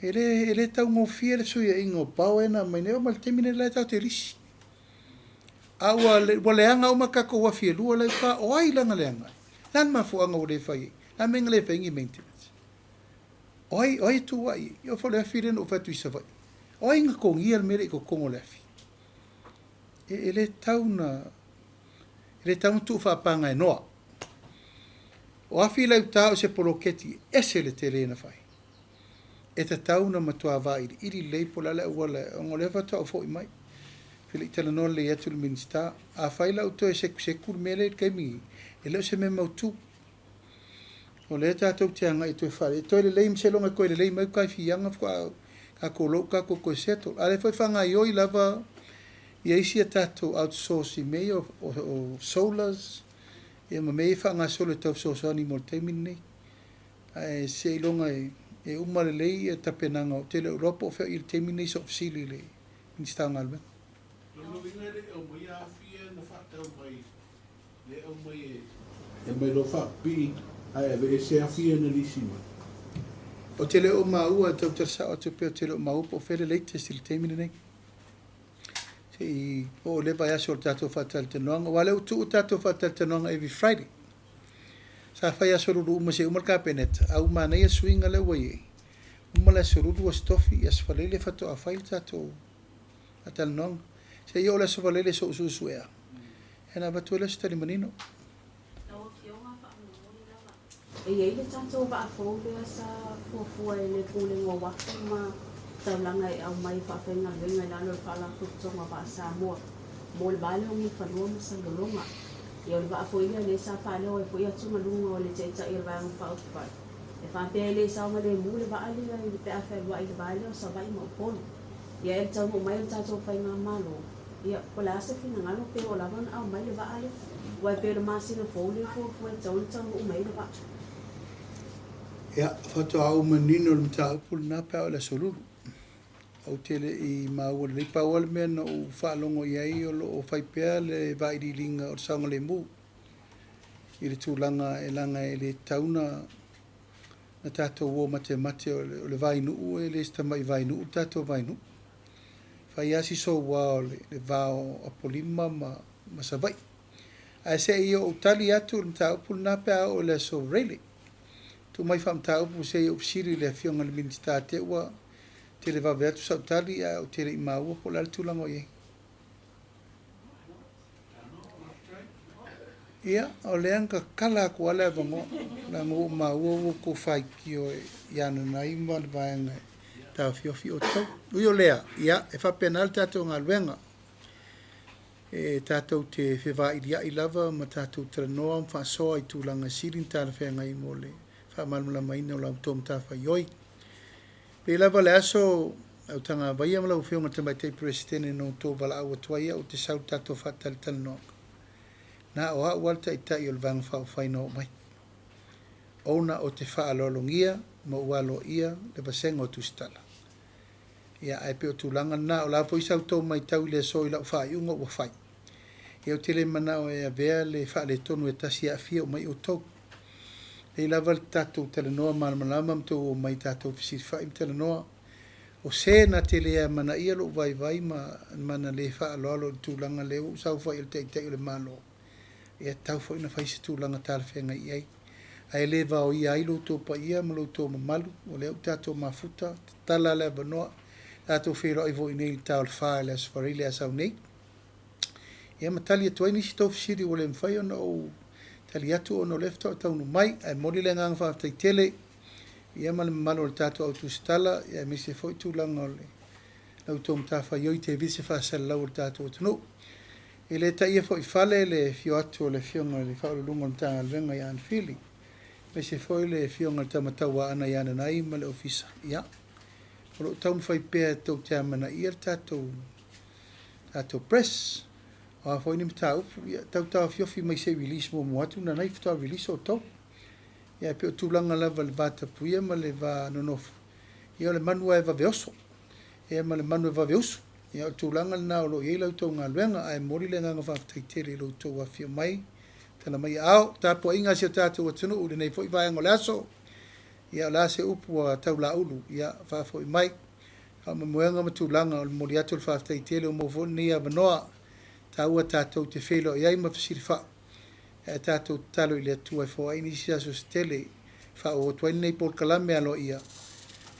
E le taugofie le fesuiaiga o power e na aumai nei, oo mai le taimi lenei la e tatou te lisi. A ua leaga uma tatou afi e lua la e i uta, o ai la na leaga ai? Le a le mafuaaga ua le fai ai? Le a le mea na le fai ai ni maintenance? O ai e tuuai ai? E oo foi i le afi lea na ou fai atu i Savaii. O ai na togia le mea lea i totonu o le afi? E le tatau ona tuufaapagaenoa. O afi la i uta o se poloketi ese le tele na fai. E tatau ona matua vailiili lelei po o le a le auala, ona o lea faatoa ou foi mai. Pe le i talanoa lelei atu le Minisita. Afai la ua toe sekuseku le mea lea i le taimi lenei, e le o se mea mautu. O lea tatou te agai e toe faalelei, e toe lelei ma seiloga e toe lelei mai uta i Fiaga faatoa tatou iloa ua tatou toe settle. A o lea foi e faagaoioi lava ia isi a tatou outsource i mea ia o solars, ia ma mea ia e faagasolo e tau fesoasoani mo le taimi lenei. Ae seiloga e uma lelei ia tapenaga, ou te le o iloa po o fea o i ai i le taimi lenei so'u fesili i le Minisita o Galuega. Lona uiga e le i aumaia afi ia na faatau mai le aumai e mai loa faapipii ae aveese afi ia na lisi mai. Ou te le o maua, e tautala sao atu pea, ou te le o maua po o fea le latest i le taimi lenei. Se i oo le vaiaso o le tatou faatalatalanoaga, aua o lea ua tuu tatou faatalatalanoaga every Friday. Sa fai aso Lulu uma seia uma le Kapeneta, a ua manaia suiga lea ua i ai. Uma le aso Lulu ua tofi, aso Faraile faatoa fai le tatou faatalanoaga. Seia oo le aso Faraile so'u suesuea, ona avatu ai lea o se tali manino. Lau Afioga faamolemole lava. E i ai le tatou vaafou lea sa fuafua e le Pulega o Uafu ma Taulaga e aumai faafaigaluega i lalo o le Faalapotopotoga o Vaa Samoa mo le va lea o Mulifanua ma Salelologa. Ia o le vaa foi lea lea sa faaleo ai foi atugaluga o le Taitai o le Vaega Faaupufai. E faapea e le saogalemu le vaa lea i le pe a fealuai i le va lea o Savaii ma Upolu. Ia e le taunuu mai o le tatou faigamalo. Ia po o le a se finagalo pe ua lava ona aumai le vaa lea. Aua e pei o le masina fou lea fuafua e tatau ona taunuu mai le vaa. Ia, faatoa ou manino i le mataupu lena pe a oo i le aso Lulu. Ou te le i maua lelei, pau lava le mea na ou faalogo i ai o lo o fai pea le vailiiliga o le saogalemu i le tulaga e leaga e le tatau na tatou o matemate o le vainuu e le o se tamai vainuu le tatou vainuu. Fai lava si soua o le va o Apolima ma Savaii. Ae se i ou tali atu i le mataupu lena pe a oo i le aso Faraile. Tuu mai faamataupu se i ou fesili i le Afioga i le Minisita te ua televave atu sau tali ae ou te le i maua po o le a le tulaga o i ai. Ia, o lea na tatala atu lava le avanoa, leaga ua ou maua ua outou faitio ia Nanai ma le vaega e taofiofi outou. Ui o lea, ia, e faapena le tatou galuega. E tatou te fevailiai lava ma tatou talanoa ma faasoa i tulaga e sili ona talafeagai mo le faamalamalamaina o la outou matafaioi. Pei lava le aso Autagavaia ma lau Afioga i le Tamaitai Peresetene na outou valaau atu ai au ou te sau i le tatou faatalatalanoaga. Na o au lava le taitai o le Vaega Faaupufai na oo mai. Ona ou te faaaloalogia ma ua aloaia le vasega o Tusitala. Ia ae pei o tulaga na, o le a foi sa outou matau i le aso i lau faaiuga ua fai. Ia ou te le manao e avea le faaletonu e tasi e aafia uma ai outou. E lelei lava le tatou talanoa malamalama ma tou omai tatou fesilafai ma talanoa. O se na te le amanaia lou vaivai ma na le faaaloalo i le tulaga lea ua ou saofai ai i le Taitai o le Malo, e tatau foi ona fai se tulaga talafeagai i ai. Ae le vaoia ai lo outou paia ma lo outou mamalu, o lea ua tatou mafuta, tatala le avanoa, tatou feiloai foi i inei i le ta o le 4 i le Aso Faraile a sau nei. Ia ma tali atu ai nisi o tou fesili ua le mafai ona ou tali atu ona o lea faatoa ou taunuu mai. Ae momoli le agaga faafetai tele ia ma le mamalu o le tatou au tusitala, aemaise foi tulaga o la outou matafaioi i televise faasalalau a le tatou atunuu. E le taia foi i fale le afio atu o le Afioga i le Ofisa Sili o Pulega o le Matagaluega ia Ann Fili, aemaise foi le Afioga i le Tama Tauaana ia Nanai ma le Ofisa. Ia, o lo o taumafai pea tou te amanaia le tatou Press. O a foi ni mataupu, ia tau taofiofi mai se i release muamua atu Nanai faatoa release outou. Ia e pei o tulaga lava i le vatapuia ma le va nonofo, ia o le manu lava e vave oso, ia ma le manu e vave usu. Ia o le tulaga lena o lo o i ai la outou galuega, ae momoli le agaga faafetai tele i lo outou afifio mai, tala mai aao, tapuaiga a si o tatou atunuu i lenei foi vaega o le aso. Ia o le a se upu ua taulaulu, ia faafoi mai. Faamoemoega ma tulaga o le momoli atu o le faafetai tele ua maua foi lenei avanoa taua tatou te feiloai ai ma fesilafai, ae tatou tatalo i le Atua e foai nisi aso se tele e faaauau atu ai lenei polokalame aloaia.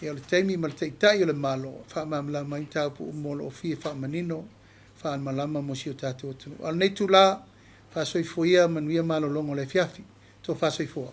Ia o le taimi ma le Taitai o le Malo e faamalamalama ai mataupu uma o lo o fia faamanino, faamalamalama mo si o tatou atunuu. A o lenei itula, faasoifua ia manuia malologa o le afiafi. Tofa soifua.